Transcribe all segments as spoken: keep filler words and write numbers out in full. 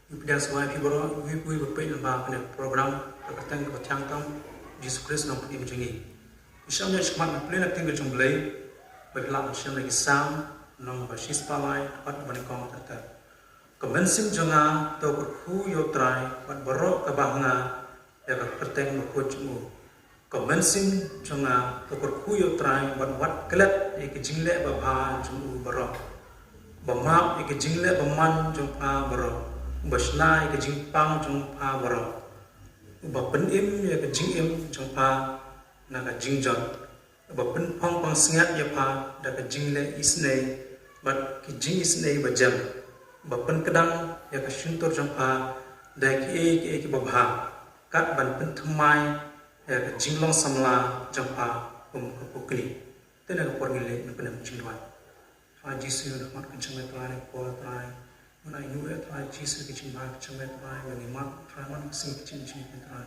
Ngi pdiang sngewbha ïa phi baroh, iwei pa iwei ba peit lyngba kane ka program, ka kyrteng kaba thiang tam, Jisu Khrist Nongpynim jong ngi. Ngi shim ïa ka khmat na pule na ka ktien ka jong U Blei, ba phi lah ban shem na ki Salm, lynnong ba shispah lai, dkhot ba nyngkong ter ter. Ka mynsiem jong nga, to kyrkhu ïa U Trai, bad baroh kaba ha nga, ïa ka kyrteng bakhuid jong u. Ka mynsiem jong nga, to kyrkhu ïa U Trai, bad wat klet ïa ki jingleh babha jong u baroh. Ba map ïa ki jingleh bymman jong pha baroh. Ba shna ïa ki jingpang jong pha baroh. Ba pynim ïa ka jingim jong pha na ka jingjot. Ba pynphong pansngiat ïa pha da ka jingleh isynei bad ki jingisynei ba jem. Ba pynkdang ïa ka shyntur jong pha da kiei kiei kiba bha. Kat ban pynthymmai ïa ka jinglong samla jong pha kum ka pukni. Te na ka por ngin leit na ka bynta jingduwai. Trai Jisu, na ka khmat ka jong me Trai, na ka por Trai. Ngi ainguh ïa Trai Jisu ka jingbha ka jong me Trai, ngi mad Trai man ka sngi ka jong me Trai.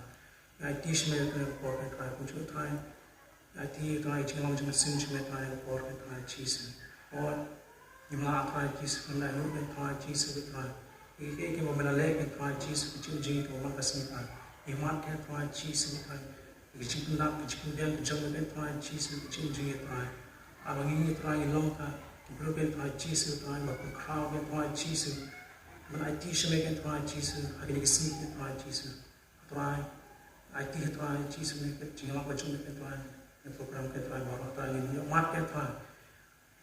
Ngi aiti sha me na ka por Trai, kumjuh Trai. Ngi aiti Trai jinglong jong ka sngi jong me Trai, na ka por Trai Jisu. Lord, ngim lah Trai Jisu, ngim lah ainguh Trai Jisu Trai. Kiei kiei kiba me la leh Trai Jisu ka jong me man ka sngi Trai. Ngi mad Trai Jisu Trai. Ka jingpynlap, ka jingpynbiang ka jong me Trai Jisu, ka jong me Trai. Haba ngi ngi Trai ngi long ka, ki briew Trai Jisu Trai, ba pynkhraw Trai Jisu. Ban aiti sha me Trai Jisu, ha kine ki sngi Trai Jisu. Trai, aiti Trai Jisu me ka jinglong ka jong me Trai, ne program Trai baroh Trai ngi ïoh mad Trai.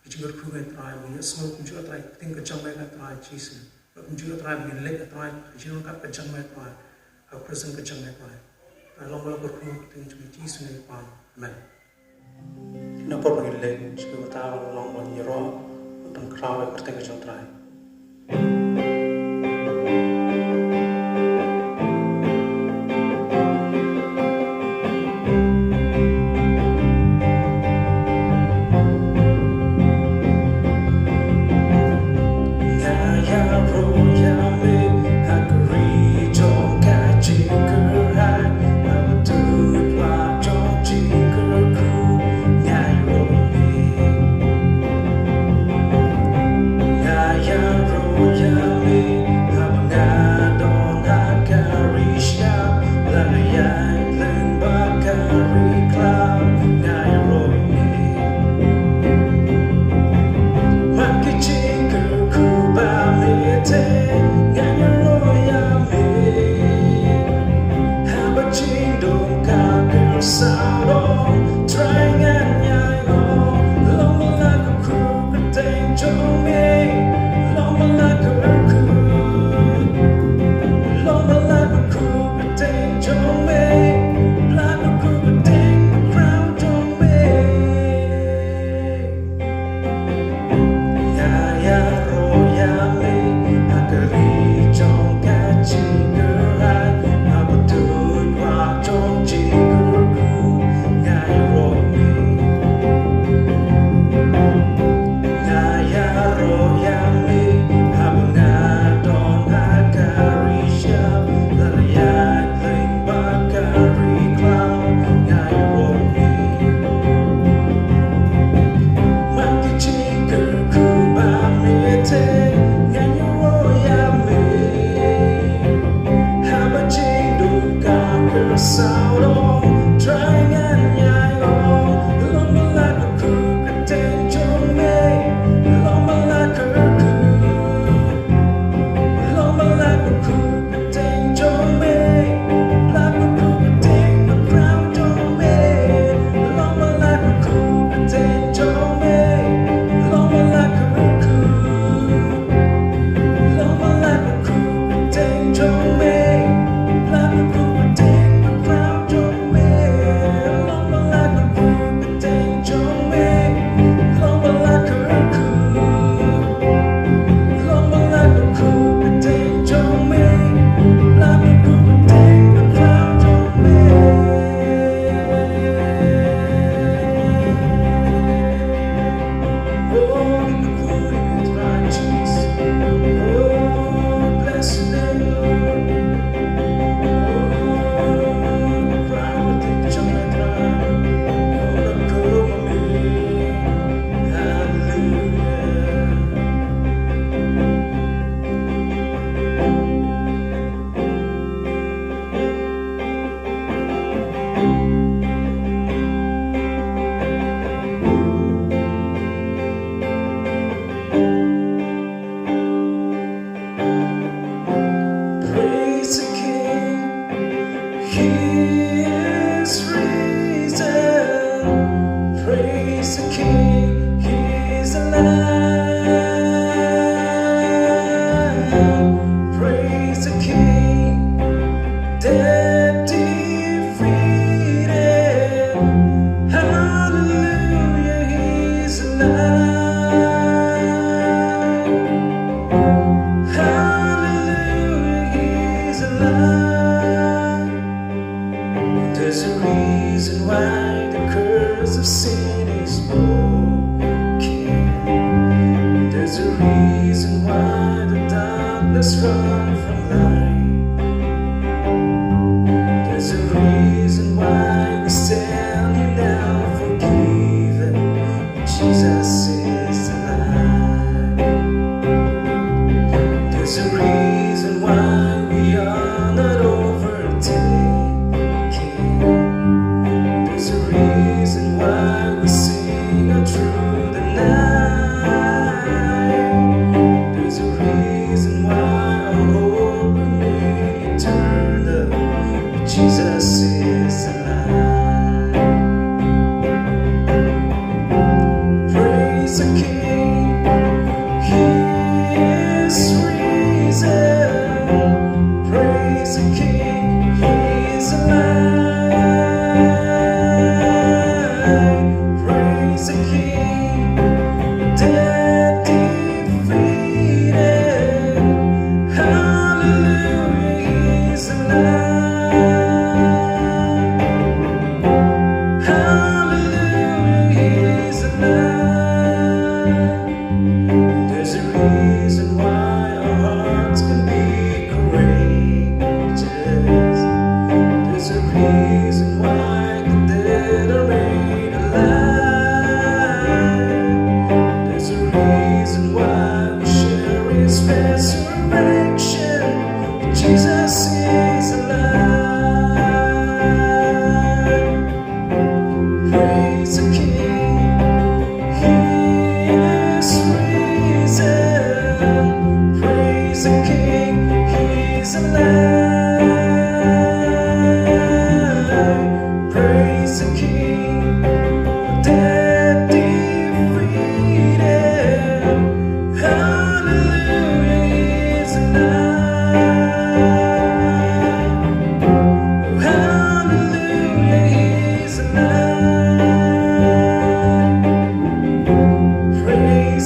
Ka jingkyrkhu Trai, ba ngin ïohsngew kumjuh Trai, ka ktien ka jong me Trai Jisu. Ba kumjuh Trai, ba ngin leit Trai, ka jingryngkat ka jong me Trai, ka presence ka jong me Trai. Trai long ba la kyrkhu ka ktien jong me Jisu ne Kpa. Amen. Na por ba ngin leit, shu ba ta long ba ngin ïaroh, tang khraw ka kyrteng ka jong Trai.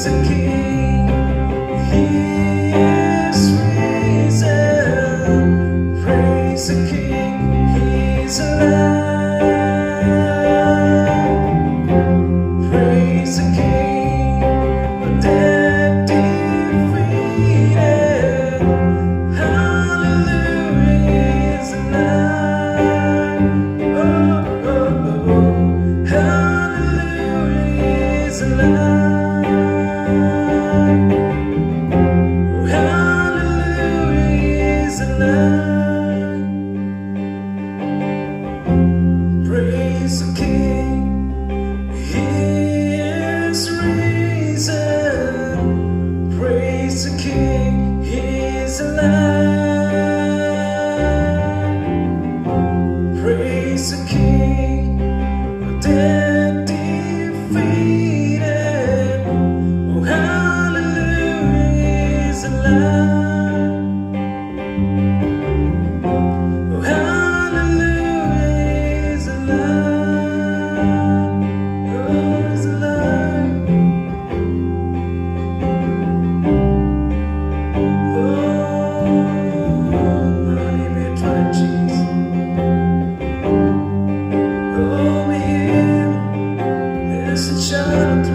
The King, he is risen. Praise the King, he's alive. Praise the King, the dead defeated. Hallelujah is alive. Oh, oh, oh, oh. Hallelujah is alive. Oh, hallelujah is alive. Praise the King, he is risen. Praise the King, he is alive. Praise the King, the dead defeated. Oh, hallelujah is alive. Oh, hallelujah is alive. Oh, is alive. Oh, my name is Jesus. Oh, me, it's a child of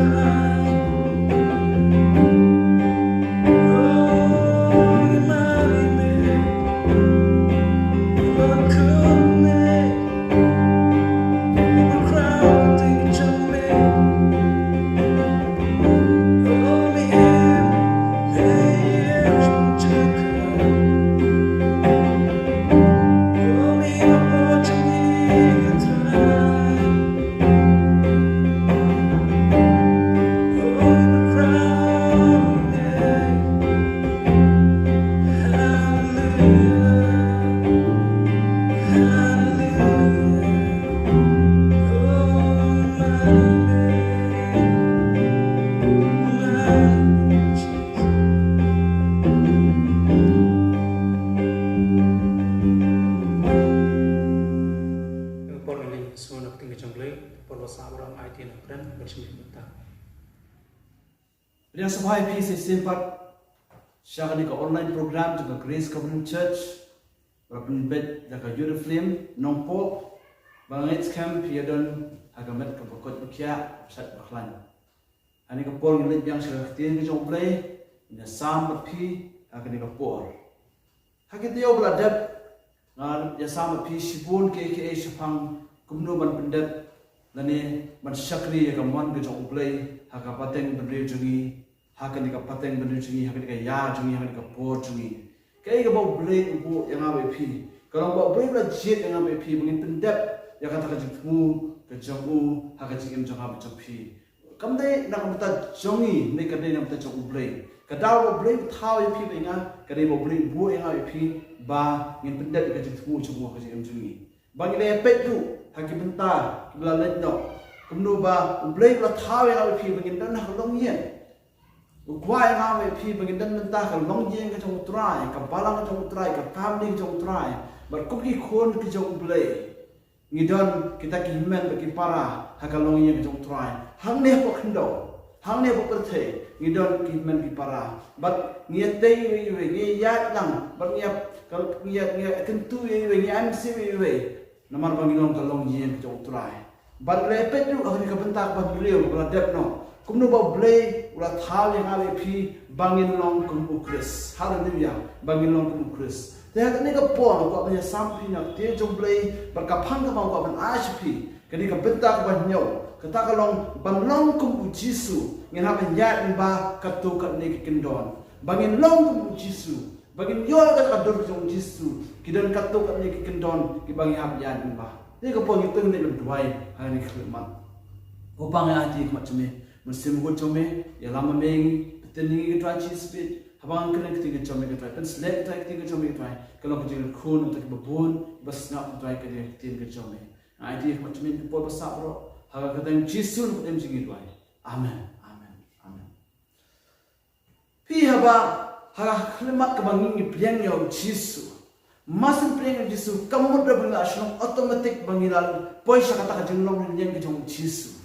Por ngi leit sngewbha na ka ktien ka jong U Blei, por ba sah baroh ngi aiti na pdeng ban shim ïa ka bynta. Pdiang sngewbha ïa phi sa shisien pat sha kane ka online program jong ka Grace Covenant Church, ba la pynbeit da ka Youth Aflame Nongpoh, ba nga ngeit skhem phi ïa don ha ka met kaba koit ba khiah, ba shait ba khlaiñ. Ha kane ka por ngin leit biang sha ka ktien ka jong U Blei, ngin ïasam bad phi ha kane ka por. Ha ki taïew ba la dep, nga ïasam bad phi shibun kiei kiei shaphang kumno ban pyndep lane ban shakri ïa ka mon ka jong U Blei ha ka pateng bynriew jong ngi, ha kane ka pateng bynriew jong ngi, ha kane ka ïa jong ngi, ha kane ka por jong ngi. Kaei kaba U Blei u buh ïa nga bad ïa phi? Ka long ba U Blei u la jied ïa nga bad ïa phi ba ngin pyndep ïa kata ka jingthmu ka jong u ha ka jingim jong nga bad jong phi. Kam dei na ka bynta jong ngi, ne ka dei na ka bynta jong U Blei. Ka daw ba U Blei u thaw ïa phi bad ïa nga, ka dei ba U Blei u buh ïa nga bad ïa phi ba ngin pyndep ïa ka jingthmu jong u ha ka jingim jong ngi. Ba ngin ïa peit ruh ha ki bynta kiba la leit noh, kumno ba U Blei u la thaw ïa nga bad ïa phi ba ngin don ha ka longïing. U kwah ïa nga bad ïa phi ba ngin don mynta ha ka longïing ka jong U Trai, ka balang ka jong U Trai, ka family ka jong U Trai. Bad kum ki khun ki jong U Blei, ngi don kita ki hynmen bad ki para ha ka longïing ka jong U Trai. Hangne hapoh khyndew, hangne hapoh pyrthei, ngi don ki hynmen ki para. Bad ngi ïatei iwei iwei, ngi ïaid lang, bad ngi ïa, ka, ngi ïa, ngi ïakyntu iwei iwei, ngi ïa M C iwei iwei. Namar ba ngi long ka longïing ka jong U Trai. Bad ngi la peit ruh ha kane ka bynta kaba hynriew kaba la dep noh, kumno ba U Blei u la thaw ïa nga bad ïa phi ba ngin long kum U Khrist. Haleluia. Ba ngin long kum U Khrist. Te ha kane ka por nga kwah ban ïasam phi na ka ktien jong U Blei, bad ka phang kaba nga kwah ban ai sha phi, kane ka bynta kaba hynñiew, kata ka long ban long kum U Jisu. Ngin hap ban ïaid lyngba katto katne ki kyndon ba ngin long kum U Jisu, ba ngin ïoh ïa ka dur jong U Jisu. Ki don katto katne ki kyndon kiba ngi hap ïaid lyngba. Te ka por ngi pynleit ban duwai ha kane ka khyllipmat. Ko Pa, ngi aiti ha khmat jong me, Mynsiem Bakhuid jong me, ïalam ma me ïa ngi, pyntip ïa ngi ko Trai Jisu Khrist. Haba ngan kren ka ktien ka jong me ko Trai, pynsleh ko Trai ka ktien ka jong me ko Trai, ka long ka jingkyrkhu na kita kiba bun, kiba sngap ko Trai ka ktien ka jong me. Nga aiti ha khmat jong me ka por ba sah baroh, ha ka kyrteng Jisu ngi duwai. Amen. Amen. Amen. Phi, haba ha ka khyllipmat kaba ngi, ngi pdiang ïa U Jisu, mar shu pdiang ïa U Jisu, kam mut ba ngi la shnong, automatic ba ngi la poi sha kata ka jinglong lynñiang ka jong U Jisu.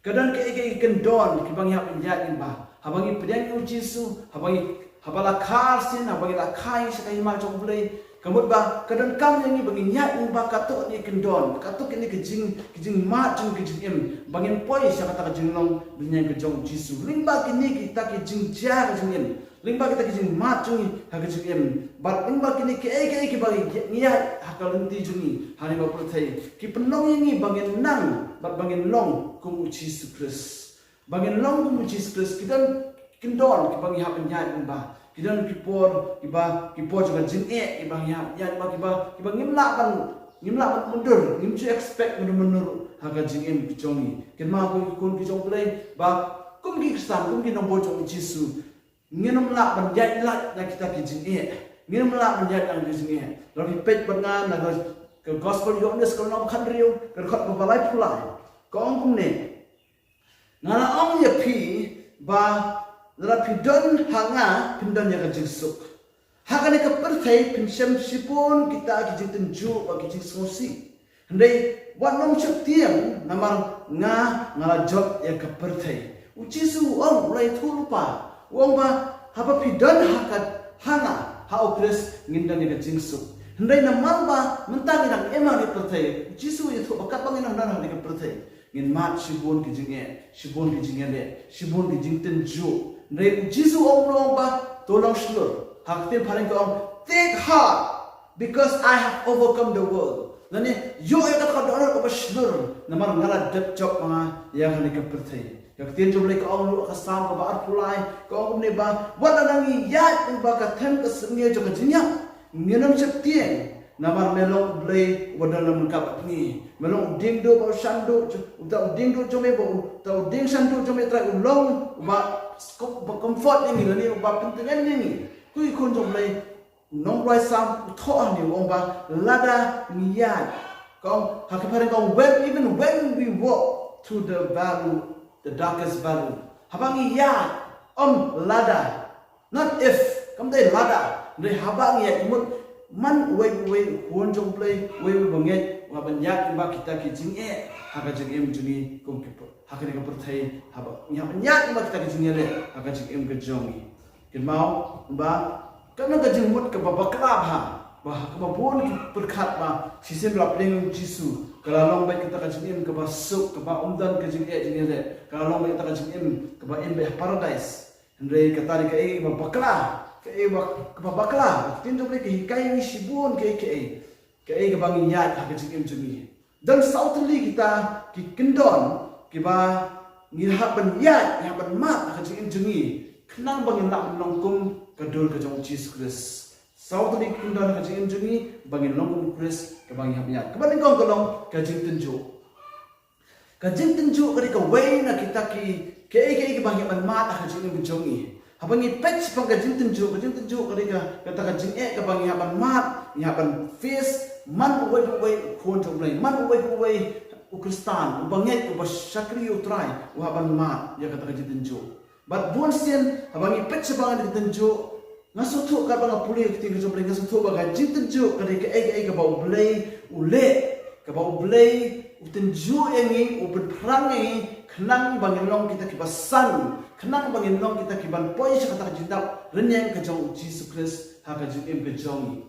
Ka don kaei kaei ki kyndon kiba ngi hap ban ïaid lyngba. Haba ngi pdiang ïa u Jisu, haba ngi, haba la kha arsien, haba ngi la kha ïa sha ka hima jong u Blei, ka mut ba ka donkam ïa ngi ba ngin ïaid lyngba katto katne ki kyndon, katto katne ki jing, ki jingmad jong ki jingim, ba ngin poi sha kata ka jinglong bynriew ka jong u Jisu. Lyngba kine kita ki jingjia ka jingim, lyngba kita ki jingmad jong ngi ha ka jingim, bad lyngba kine kiei kiei kiba ngi ïaid ha ka lynti jong ngi ha kane ka pyrthei, ki pynlong ïa ngi ba ngin nang bad ba ngin long kum u Jisu Khrist. Ba ngin long kum u Jisu Khrist, ki don ki kyndon kiba ngi hap ban ïaid lyngba, ki don ki por kiba, ki por jong ka jingeh kiba ngi hap ïaid lyngba, kiba, kiba ngim lah ban, ngim lah ban mundur, ngim ju expect mundur mundur ha ka jingim ka jong ngi. Kynmaw ko ki khun ki jong u Blei, ba kum ki Khristan, kum ki nongbud jong u Jisu, ngin ym lah ban ïaid lait na kita ki jingeh. Ngin ym lah ban ïaid na ki jingeh. Lada phi peit bad nga na ka, ka Gospel Ïoannis ka lynnong ba khathynriew, ka dkhot kaba laiphew lai, ka ong kumne: Nga la ong ïa phi ba lada phi don ha nga, phin don ïa ka jingsuk. Ha kane ka pyrthei phin shem shibun kita ki jingtynjuh bad ki jingsngewsih. Hynrei wat nym sheptieng, namar nga, nga la jop ïa ka pyrthei. U Jisu u ong, u la ïathuh lypa, u ong ba haba phi don ha ka, ha nga, ha u Khrist, ngin don ïa ka jingsuk. Hynrei namar ba mynta ngi dang im ha kane ka pyrthei, u Jisu u ïathuh ba katba ngin dang don ha kane ka pyrthei, ngin mad shibun ki jingeh, shibun ki jingïaleh, shibun ki jingtynjuh. Hynrei u Jisu u ong ruh ba to long shlur. Ha ka ktien phareng ka ong, "Take heart, because I have overcome the world." Lane, ïoh ïa kata ka dohnud kaba shlur, namar nga la dep jop ma nga ïa kane ka pyrthei. Ka ktien jong u Blei ka ong ruh ha ka Salm kaba arphew lai, ka ong kumne ba wat lada ngi ïaid lyngba ka them ka syrngiew jong ka jingïap, ngin ym sheptieng, namar me long u Blei uba don lem ryngkat bad ngi. Me long u diengduh bad u shanduh, uta u diengduh jong me bad uta u dieng shanduh jong me, Trai, u long uba suk, uba comfort ïa ngi, lane uba pyntngen ïa ngi. Ko ki khun jong u Blei, u nongrwai Salm u thoh hangne, u ong ba lada ngi ïaid, ka ong ha ka phareng ka ong, when, even when we walk through the valley, the darkest valley. Haba ngi ïaid, ym lada, not if, kam dei lada, hynrei haba ngi ïaid, ka mut man uwei uwei u khun jong u Blei, uwei uwei u bangeit, u hap ban ïaid lyngba kita ki jingeh ha ka jingim jong ngi kum ki, ha kane ka pyrthei, haba ngi hap ban ïaid lyngba kita ki jingïaleh ha ka jingim ka jong ngi. Kynmaw ba ka long ka jingmut kaba bakla bha, ba kaba bun ki pyrkhat ba shisien ba la pdiang ïa u Jisu, ka la long beit kata ka jingim kaba suk, kaba ym don ka jingeh jingïaleh, ka la long beit kata ka jingim kaba im beit ha Paradise. Hynrei kata dei kaei kaba bakla, kaei ba, kaba bakla. Ka ktien jong u Blei ka hikai ïa ngi shibun kaei kaei, kaei kaba ngin ïaid ha ka jingim jong ngi. Don saw tylli kita ki kyndon kiba ngi hap ban ïaid, ngi hap ban mad ha ka jingim jong ngi, khnang ba ngin lah ban long kum ka dur ka jong u Jisu Khrist. Saw tylli ki kyndon ha ka jingim jong ngi ba ngin long kum u Khrist, kaba ngi hap ban ïaid. Kaba nyngkong ka long ka jingtynjuh. Ka jingtynjuh ka dei kawei na kita ki, kaei kaei kaba ngi hap ban mad ha ka jingim jong ngi. Haba ngi peit shaphang ka jingtynjuh, ka jingtynjuh ka dei ka, kata ka jingeh kaba ngi hap ban mad, ngi hap ban face, man uwei pa uwei u khun jong u Blei, man uwei pa uwei u Khristan, u bangeit, uba shakri ïa u Trai, u hap ban mad ïa kata ka jingtynjuh. Bad bun sien haba ngi peit shaphang ka jingtynjuh, nga sngewthuh, katba nga pule ka ktien ka jong u Blei, nga sngewthuh ba ka jingtynjuh ka dei kaei kaei kaba u Blei u leh, kaba u Blei u tynjuh ïa ngi, u pynphrang ïa ngi, khnang ba ngin long kita kiba san, khnang ba ngin long kita kiban poi sha kata ka jingdap rynïeng ka jong u Jisu Khrist ha ka jingim ka jong ngi.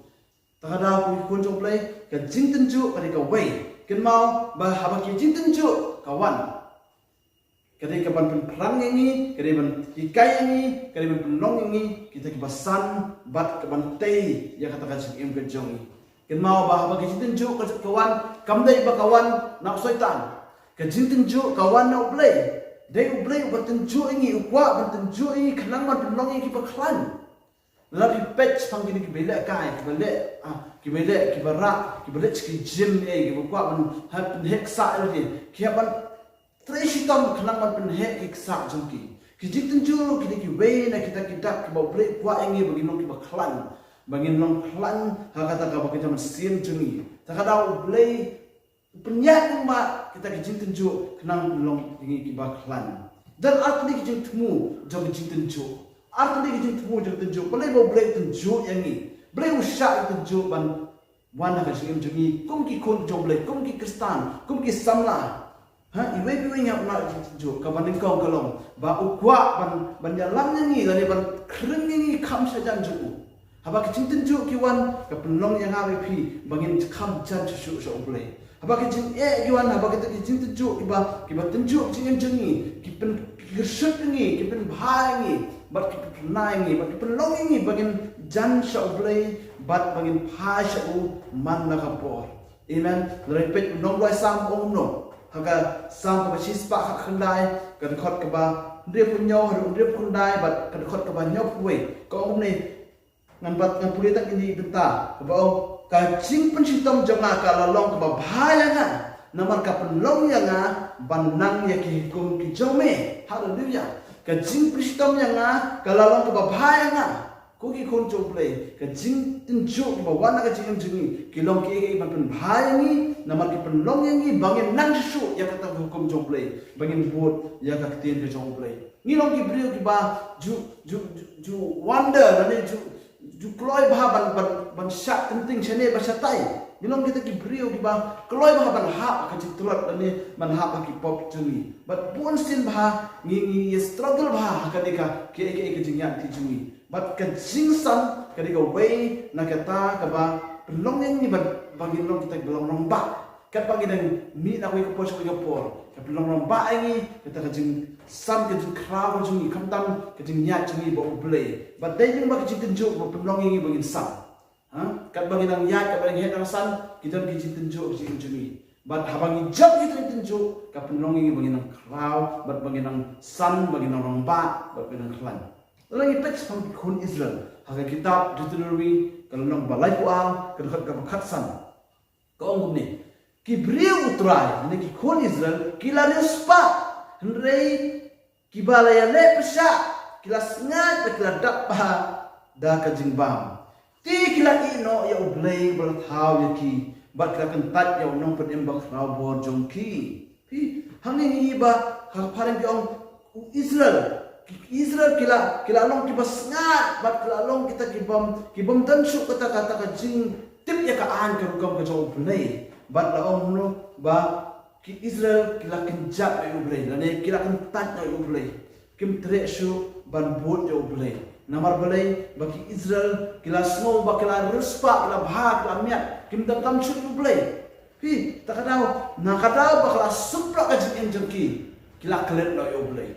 Te kata, ko ki khun jong u Blei, ka jingtynjuh ka dei kawei. Kynmaw ba haba ka jingtynjuh ka wan, ka dei kaban pynphrang ïa ngi, ka dei ban hikai ïa ngi, ka dei ban pynlong ïa ngi kita kiba san, bad kaban tei ïa kata ka jingim ka jong ngi. Kynmaw ba haba ka jingtynjuh ka, ka wan, kam dei ba ka wan na u Soitan. Ka jingtynjuh ka wan na u Blei. Dei u Blei uba tynjuh ïa ngi, u kwah ban tynjuh ïa ngi khnang ban pynlong ïa ngi kiba khlaiñ. Lada phi peit shaphang kine kiba lehkai, kiba leh, ah, kiba leh, kiba rah, kiba leh sha ki gym, eh, kiba kwah ban, ha, pynheh ksah ïa lade, ki hap ban trei shitom khnang ban pynheh ki ksah jong ki. Ki jingtynjuh ki dei kiwei na kita ki dak kiba u Blei u kwah ïa ngi ba ngin long kiba khlaiñ, ba ngin long khlaiñ ha kata kaba ka jaman sien jong ngi. Te kata u Blei u pynïaid lyngba kita ki jingtynjuh khnang ban long ïa ngi kiba khlaiñ. Don artylli ki jingthmu jong ki jingtynjuh. Artylli ki jingthmu jong ki jingtynjuh. Balei ba u Blei u tynjuh ïa ngi? Balei u shah ïa ki jingtynjuh ban wan ha ka jingim jong ngi kum ki khun jong u Blei, kum ki Khristan, kum ki samla? Ha, iwei pa iwei ngi hap nang ïa ka jingtynjuh, kaba nyngkong ka long ba u kwah ban, ban ïalam ïa ngi, lane ban khring ïa ngi kham shajan jong u. Haba ki jingtynjuh ki wan, ka pynlong ïa nga bad phi ba ngin kham jan shuh shuh sha U Blei. Haba ki jingeh ki wan, haba kita ki jingtynjuh kiba, kiba tynjuh ki jingim jong ngi, ki pyn, ki kyrshan ïa ngi, ki pynbha ïa ngi, bad ki pynphyrnai ïa ngi, bad ki pynlong ïa ngi ba ngin jan sha U Blei, bad ba ngin phai sha u man la ka por. Amen. Lada phi peit u nongduwai Salm u ong kumno ha ka Salm kaba shispah khatkhyndai, ka dkhot kaba hynriewphew hynñiew haduh hynriewphew khyndai bad ka dkhot kaba hynñiewphew wei. Ka ong kumne, ngan bat, ngan pule tang kine ki bynta, kaba ong, ka jingpynshitom jong nga ka la long kaba bha ïa nga, namar ka pynlong ïa nga ban nang ïa ki hukum ki jong me. Haleluya. Ka jingpynshitom ïa nga ka la long kaba bha ïa nga. Ko ki khun jong U Blei, ka jingtynjuh kiba wan na ka jingim jong ngi ki long kiei kiei ban pynbha ïa ngi, namar ki pynlong ïa ngi ba ngin nang shuh shuh ïa kata ka hukum jong U Blei, ba ngin bud ïa ka ktien ka jong U Blei. Ngi long ki briew kiba ju, ju, ju, ju wonder, lane ju, ju kloi bha ban, ban, ban shah tynting shane ba shatai. Ngi long kita ki briew kiba kloi bha ban hap ha ka jingtlot lane ban hap ha ki pop jong ngi. Bad bunsien bha ngi, ngi ïa struggle bha ha kane ka, kiei kiei ka jingïaid lynti jong ngi. Bad ka jingsan ka dei kawei na kata kaba pynlong ïa ngi ba, ba ngin long kita kiba long rangbah. Katba ngi dang mih na kawei ka por sha kawei ka por, ka pynlong rangbah ïa ngi kata ka jingsan, ka jingkhraw ka jong ngi, khamtam ka jingïaid jong ngi bad U Blei. Bad dei lyngba ka jingtynjuh ba pynlong ïa ngi ba ngin san. Ha? Katba ngi dang ïaid, katba ngi dang heh dang san, ki don ki jingtynjuh ka jingim jong ngi. Bad haba ngi jop ïa ki jingtynjuh, ka pynlong ïa ngi ba ngin nang khraw, bad ba ngin nang san, ba ngin nang rangbah, bad ba ngin nang khlaiñ. Lada ngi peit shaphang ki khun Israel ha ka kitab Deuteronomi, ka lynnong ba laiphew ar, ka dkhot kaba khatsan. Ka ong kumne, ki briew U Trai, lane ki khun Israel, ki la riewspah, hynrei kiba la ïaleh pyrshah, ki la sngaid bad ki la dap bha da ka jingbam. Te ki la ïehnoh ïa U Blei uba la thaw ïa ki, bad ki la kyntait ïa u nongpynim bakhraw bor jong ki. Phi, hangne ngi ïohi ba ha ka phareng ki ong, u Israel, ki Israel ki la, ki la long kiba sngaid, bad ki la long kita kibym, kibym don shuh kata, kata ka jingtip ïa ka aiñ ka rukom ka jong U Blei. Bad la ong kumno ba ki Israel ki la kynjat ïa U Blei, lane ki la kyntait ïa U Blei. Kim treh shuh ban bud ïa U Blei. Namar balei? Ba ki Israel ki la sngew ba ki la riewspah, ki la bha, ki la miat, kim donkam shuh ïa U Blei. Phi, ta ka daw, na ka daw ba ka la suk noh ka jingim jong ki, ki la klet noh ïa U Blei.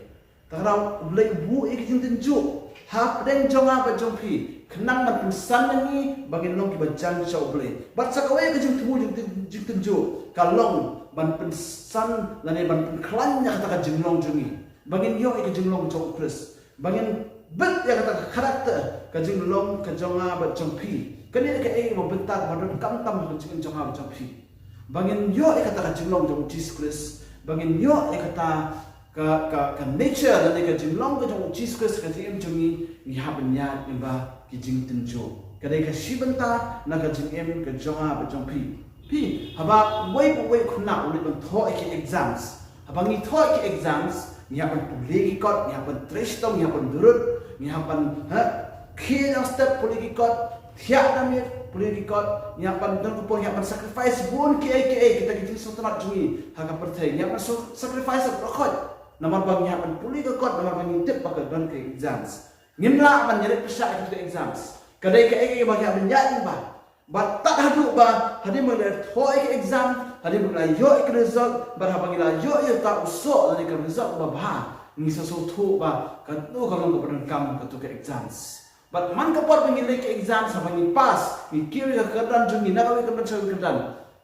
Ta ka daw, U Blei u buh ïa ki jingtynjuh hapdeng jong nga bad jong phi, khnang ban pynsan ïa ngi ba ngin long kiba jan sha U Blei. Bad sa kawei ka jingthmu jingtyn-, jingtynjuh ka long ban pynsan lane ban pynkhlaiñ ïa kata ka jinglong jong ngi, ba ngin ïoh ïa ka jinglong jong U Khrist, ba ngin bit ïa kata ka character, ka jinglong ka jong nga bad jong phi. Kane ka dei ka bynta kaba donkam tam ha ka jingim jong nga bad jong phi, ba ngin ïoh ïa kata ka jinglong jong U Jisu Khrist, ba ngin ïoh ïa kata ka, ka, ka nature lane ka jinglong ka jong U Jisu Khrist ha ka jingim jong ngi. Ngi hap ban ïaid lyngba ki jingtynjuh. Ka dei ka shi bynta na ka jingim ka jong nga bad jong phi. Phi, haba uwei pa uwei u khynnah u leit ban thoh ïa ki exams, haba ngi thoh ïa ki exams, ngi hap ban pule ki kot, ngi hap ban trei shitom, ngi hap ban durut, ngi hap ban, ha, khie ïa step pule ki kot, thiah na miet pule ki kot, ngi hap ban don ka por, ngi hap ban sacrifice bun kiei kiei, kita ki jingsngewtynnat jong ngi ha ka pyrthei, ngi hap ban sa-, sacrifice baroh khoit. Namar ba ngi hap ban pule ka kot, namar ba ngi tip ba ka don ka exams. Ngim lah ban ïaleh pyrshah ïa kita ki exams. Ka dei kaei kaei ba ngi hap ban ïaid lyngba. Bad tad haduh ba hadien ba ngi la thoh ïa ka exam, hadien ba ngi la ïoh ïa ka result, bad haba ngi la ïoh ïa uta u soh lane ka result ba bha, ngi sa sngewthuh ba katu ka long kaba donkam katu ka exams. Bad man ka por ba ngi leh ka exams, haba ngi pass, ngi kiew ïa ka kyrdan jong ngi na kawei ka kyrdan sha kawei ka kyrdan,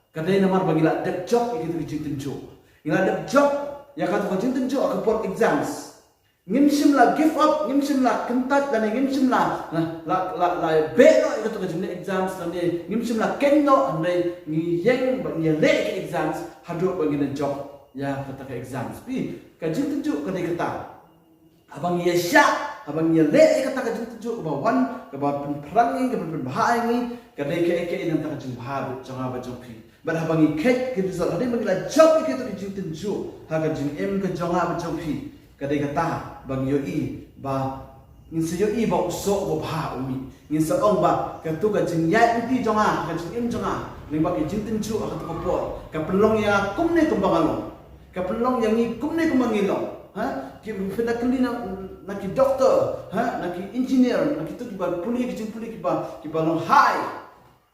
ka dei namar ba ngi la dep jop ïa katu ka jingtynjuh. Ngi la dep jop ïa katu ka jingtynjuh ha ka por exams. Ngim shym la give up, ngim shym la kyntait lane ngim shym la, la, la, la, la beh noh ïa katu ka jingleh exams lane ngim shym la keiñ noh, hynrei ngi ïeng bad ngi ïaleh ïa ka exams haduh ba ngin jop ïa kata ka exams. Phi, ka jingtynjuh ka dei kata. Haba ngi ïashah, haba ngi ïaleh ïa kata ka jingtynjuh kaba wan, kaba pynphrang ïa ngi, kaba pynbha ïa ngi, ka dei kaei kaei na ka bynta ka jingbha jong nga bad jong phi. Bad haba ngi kheit ki result, hadien ba ngi la jop ïa katu ka jingtynjuh ha ka jingim ka jong nga bad jong phi, ka dei kata ba ngi ïohi ba ngin sa ïohi ba u soh uba bha u mih. Ngin sa ong ba katu ka jingïaid lynti jong nga, ka jingim jong nga lyngba ki jingtynjuh ha katu ka por, ka pynlong ïa nga kumne kumba nga long. Ka pynlong ïa ngi kumne kumba ngi long. Ha? Ki pynda kylli na, na ki doktor, ha? Na ki engineer, na kito kiba pule ki jingpule kiba, kiba long high.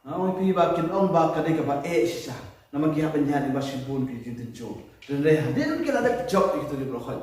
Ha, ong ïa phi ba kin ong ba ka dei kaba eh shisha. Namar ki hap ban ïaid lyngba shibun ki jingtynjuh. Hynrei hadien ki la dep jop ïa kito ki briew hoi.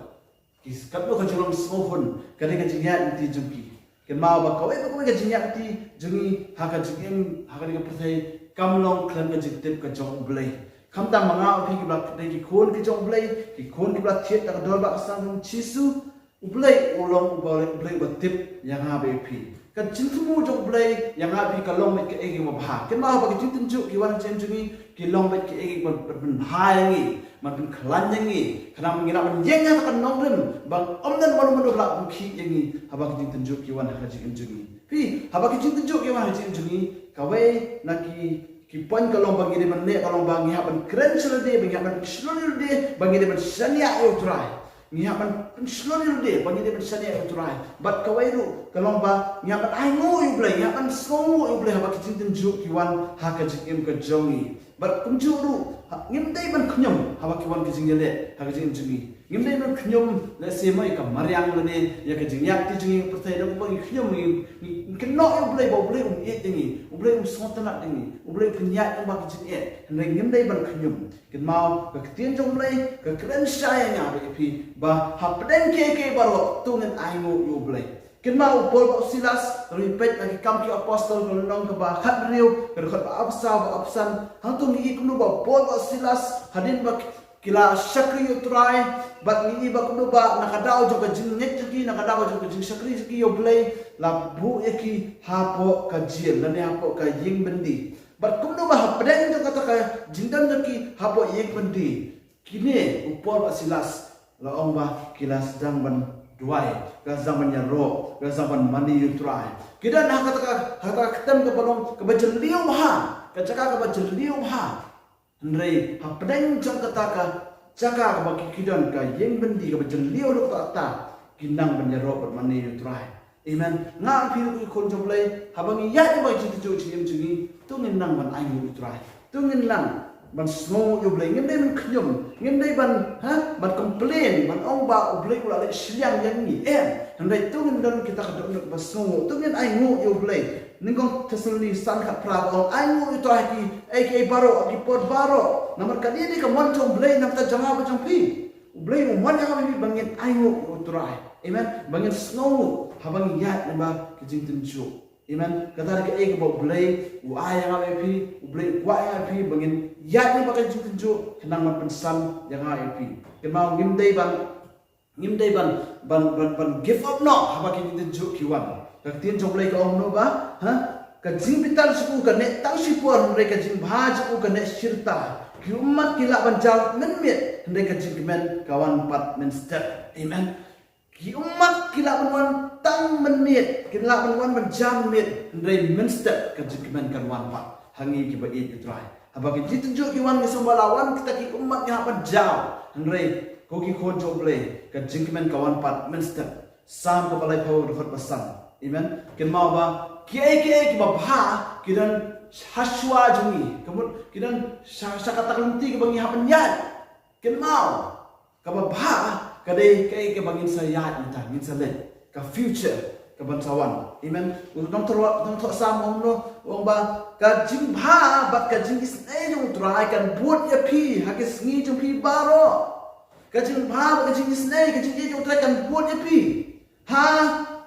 Ki katno ka jinglong sngewhun, ka dei ka jingïaid lynti jong ki. Kynmaw ba kawei pa kawei ka jingïaid lynti jong ngi ha ka jingim, ha kane ka pyrthei, kam long khlem ka jingtip ka jong U Blei. Khamtam ma nga ma phi kiba dei ki khun ki jong U Blei, ki khun kiba thied da ka dor bad ka sang jong U Jisu, U Blei u long U Blei, U Blei uba tip ïa nga bad ïa phi. Ka jingthmu jong U Blei ïa nga bad phi ka long beit kaei kaei kaba bha. Kynmaw ba ki jingtynjuh ki wan ha jingim jong ngi, ki long beit kaei kaei ban, ban pynbha ïa ngi, ban pynkhlaiñ ïa ngi. Khnang ba ngin lah ban ïeng ha ka nongrim ba ym don mano mano ba lah ban khih ïa ngi haba ki jingtynjuh ki wan ha ka jingim jong ngi. Phi, haba ki jingtynjuh ki wan ha ka jingim jong ngi, kawei na ki, ki point ka long ba ngi dei ban leh, ka long ba ngi hap ban kren sha lade, ba ngi hap ban pynshlur ïa lade, ba ngi dei ban shaniah ïa U Trai. Ngi hap ban pynshlur ïa lade ba ngi dei ban shaniah ïa U Trai. Bad kawei ruh ka long ba ngi hap ban ainguh ïa U Blei, ngi hap ban sngewnguh ïa U Blei haba ki jingtynjuh ki wan ha ka jingim ka jong ngi. Bad kumjuh ruh, ha, ngim dei ban khñium haba ki wan ki jingïaleh ha ka jingim jong ngi. Ngim dei ban khñium, lehse mo ïa ka mariang lane ïa ka jingïaid lynti jong ngi ha ka pyrthei, da kumba ngi khñium ngi, ngi, ngi kynnoh ïa U Blei ba U Blei um ïeit ïa ngi, U Blei um sngewtynnat ïa ngi, U Blei um pynïaid lyngba ki jingeh. Hynrei ngim dei ban khñium. Kynmaw, ka ktien jong U Blei ka kren shai ïa nga bad ïa phi ba hapdeng kiei kiei baroh to ngin ainguh ïa U Blei. Kynmaw, u Paul bad u Silas, lada ngi peit na Ki Kam ki Apostol ka lynnong kaba khathynriew, ka dkhot ba arphew saw bad arphew san, hangto ngi i kumno ba u Paul bad u Silas hadien ba ki la shakri ïa U Trai, bad ngi i ba kumno ba na ka daw jong ka jingngeit jong ki, na ka daw jong ka jingshakri jong ki ïa U Blei, la buh ïa ki hapoh ka jel lane hapoh ka ïing byndi. Bad kumno ba hapdeng jong kata ka jingdon jong ki hapoh ïing byndi, kine u Paul bad Silas, la ong ba ki la sdang ban duwai, ki la sdang ban ïaroh, ki la sdang ban mane ïa U Trai. Ki don ha kata ka, ha kata ka ktem kaba long kaba jylliew bha, ka jaka kaba jylliew bha. Hynrei hapdeng jong kata ka jaka kaba ki, ki don, ka ïing byndi kaba jylliew ruh kata, ki nang ban ïaroh bad mane ïa U Trai. Amen. Nga bad phi ruh ki khun jong U Blei, haba ngi ïaid lyngba ki jingtynjuh ha ka jingim jong ngi, to ngin nang ban ainguh ïa U Trai. To ngin nang ban sngewnguh ïa U Blei. Ngim dei ban khñium, ngim dei ban, ha, ban complain, ban ong ba U Blei u la leh shiliang ïa ngi. Em. Hynrei to ngin don kita ka dohnud ba sngewnguh. To ngin ainguh ïa U Blei. Nyngkong Thessaloni san khatphra ka ong, ainguh ïa U Trai ha kiei kiei baroh, ha ki por baroh. Namar kane dei ka mon jong U Blei na ka bynta jong nga bad jong phi. U Blei u mon ïa nga bad phi ba ngin ainguh ïa U Trai. Amen. Ba ngin sngewnguh haba ngi ïaid lyngba ki jingtynjuh. Amen. Kata dei kaei kaba U Blei u ai ïa nga bad ïa phi, U Blei u kwah ïa nga bad ïa phi ba ngin ïaid lyngba ki jingtynjuh, khnang ban pynsan ïa nga bad ïa phi. Kynmaw, ngim dei ban, ngim dei ban, ban, ban, ban give up noh haba ki jingtynjuh ki wan. Ka ktien jong U Blei ka ong kumno ba, ha? Ka jingbitar jong u ka neh tang shipor, hynrei ka jingbha jong u ka neh shirta. Ki ummat ki lah ban jaw mynmiet, hynrei ka jingkmen ka wan pat mynstep. Amen. Ki ummat ki lah ban wan tang mynmiet, ki lah ban wan ban jaw mynmiet, hynrei mynstep ka jingkmen kan wan pat ha ngi kiba ïeit ïa U Trai. Haba ki jingtynjuh ki wan, ngi sngew ba la wan kita ki ummat, ngi hap ban jaw, hynrei ko ki khun jong U Blei, ka jingkmen ka wan pat mynstep. Salm kaba laiphew, dkhot ba san. Amen. Kynmaw ba kiei kiei kiba bha ki don hashuwa jong ngi. Ka mut ki don sha, sha kata ka lynti kaba ngi hap ban ïaid. Kynmaw, kaba bha ka dei kaei kaba ngin sa ïaid mynta, ngin sa leit. Ka future kaban sa wan. Amen. U nongthoh, nongthoh Salm u ong kumno, u ong ba ka jingbha bad ka jingisynei jong U Trai kan bud ïa phi ha ki sngi jong phi baroh. Ka jingbha bad ka jingisynei, ka jingïeit jong U Trai kan bud ïa phi ha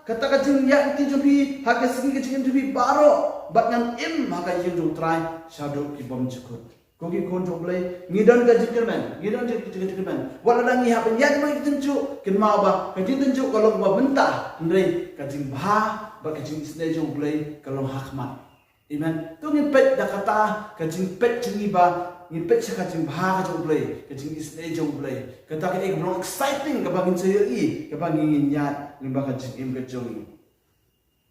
kata ka jingïaid lynti jong phi, ha ki sngi ka jingim jong phi baroh. Bad ngan im ha ka ïing jong U Trai shaduh ki bymjukut. Ko ki khun jong U Blei, ngi don ka jingkyrmen, ngi don ka jingkyrmen. Wat lada ngi hap ban ïaid bad ki jingtynjuh, kynmaw ba ka jingtynjuh ka long kaba mynta, hynrei ka jingbha bad ka jingisynei jong U Blei ka long ha khmat. Amen. To ngin peit da kata ka jingpeit jong ngi ba ngin peit sha ka jingbha ka jong U Blei, ka jingisynei jong U Blei. Kata kaei kaba long exciting kaba ngin sa ïohi, kaba ngin ïaid lyngba ka jingim ka jong ngi.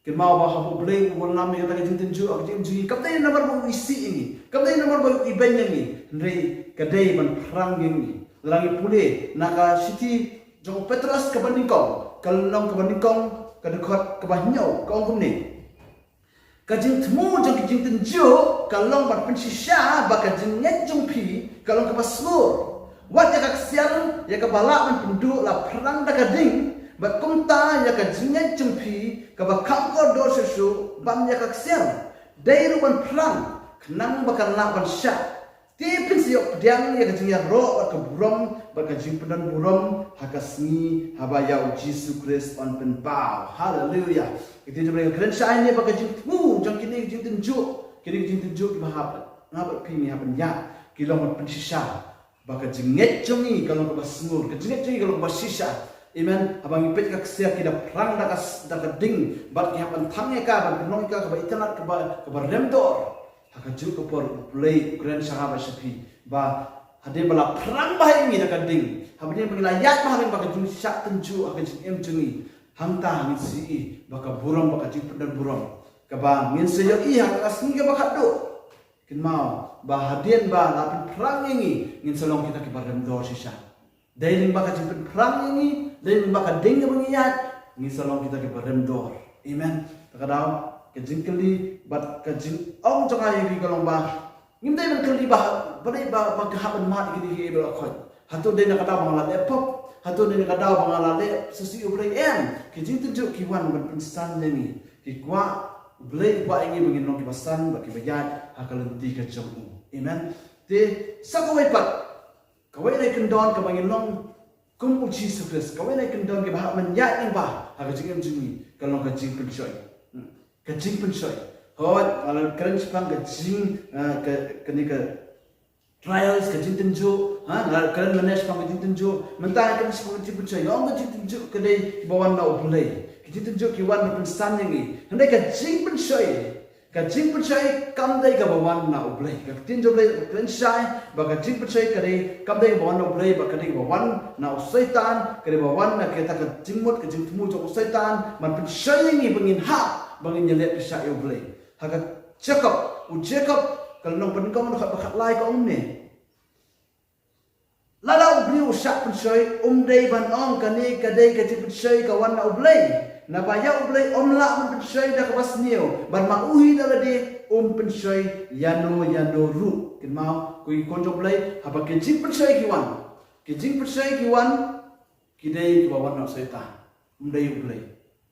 Kynmaw ba haba U Blei u wallam ïa kata ka jingtynjuh ha ka jingim jong ngi, kam dei namar ba u isih ïa ngi, kam dei namar ba u ibeiñ ïa ngi, hynrei ka dei ban phrang ïa ngi. Lada ngi pule na ka shithi jong u Petros kaba nyngkong, ka lynnong kaba nyngkong, ka dkhot kaba hynñiew, ka ong kumne. Ka jingthmu jong ki jingtynjuh ka long ban pynshisha ba ka jingngeit jong phi ka long kaba shlur. Wat ïa ka ksiar ïa kaba lah ban pynduh la phrang da ka ding, bad kumta ïa ka jingngeit jong phi kaba kham kordor shuh shuh ban ïa ka ksiar. Dei ruh ban phrang khnang ba kan lah ban shah. Te phin sa ïoh pdiang ïa ka jingïaroh bad ka burom bad ka jingpynburom ha ka sngi haba ïa u Jisu Khrist yn pynpaw. Haleluya. Kita jong ka kren shai ne ba ka jingthmu jong kine ka jingtynjuh, kine ka jingtynjuh kiba hap nga bad phi ngi hap ban ïa ki long ban pynshisha. Ba ka jingngeit jong ngi ka long kaba sngur, ka jingngeit jong ngi ka long kaba shisha. Amen. Haba ngi peit ka ksiar ki da phrang da ka s-, da ka ding, bad ki hap ban thang ïa ka, ban pynlong ïa ka kaba itynnad, kaba, kaba remdor. Ha kajuh ka por U Blei u kren sha nga bad sha phi ba hadien ba la phrang bha ïa ngi da ka ding, hadien ba ngi la ïaid bha ha ka jingshah tynjuh ha ka jingim jong ngi, hangta ngin sa ïohi ba ka burom, ba ka jingpynburom kaba ngin sa ïohi ha ka sngi kaba khatduh. Kynmaw ba hadien ba la pynphrang ïa ngi, ngin sa long kita kiba remdor shisha. Dei lyngba ka jingpynphrang ïa ngi, dei lyngba ka ding kaba ngi ïaid, ngin sa long kita kiba remdor. Amen. Ta ka daw, ka jingkylli bad ka jingong jong nga ïa ngi ka long ba ngim dei ban kylli ba, ba dei ba, ba ka hap ban mad ïa kine kiei ba la khot. Hato dei na ka daw ba nga la leh pop, hato dei na ka daw ba nga la leh shisha U Blei, em. Ki jingtynjuh ki wan ban pynsan ïa ngi. Ki kwah, U Blei u kwah ïa ngi ba ngin long kiba san bad kiba ïaid ha ka lynti ka jong u. Amen. Te sa kawei pat, kawei na ki kyndon kaba ngin long kum u Jisu Khrist, kawei na ki kyndon kiba hap ban ïaid lyngba ha ka jingim jong ngi ka long ka jingpynshoi. Hmm. Ka jingpynshoi. Hooid, nga la kren shaphang ka jing, ah, ka, kane ka trials, ka jingtynjuh, ha, nga la kren mynne shaphang ka jingtynjuh, mynta nga kren shaphang ka jingpynshoi. Nga ong ka jingtynjuh ka dei ba wan na U Blei. Ka jingtynjuh ki wan ban pynsan ïa ngi. Hynrei ka jingpynshoi, ka jingpynshoi kam dei kaba wan na U Blei. Ka ktien jong U Blei ka kren shai ba ka jingpynshoi ka dei, kam dei kaba wan na U Blei, ba ka dei kaba wan na u Soitan, ka dei ba wan na kata ka jingmut, ka jingthmu jong u Soitan ban pynshoi ïa ngi ba ngin hap, ba ngin ïaleh pyrshah ïa U Blei. Ha ka Jakob, u Jakob, ka lynnong ba nyngkong, dkhot ba khatlai ka ong ne: Lada u briew u shah pynshoi, um dei ban ong kane ka dei ka jingpynshoi ka wan na U Blei. Naba ïa U Blei um lah ban pynshoi da kaba sniew, bad ma u hi da lade um pynshoi ïano ïano ruh. Kynmaw ko ki khun jong U Blei, haba ki jingpynshoi ki wan, ki jingpynshoi ki wan, ki dei kiba wan na u Soitan. Um dei U Blei.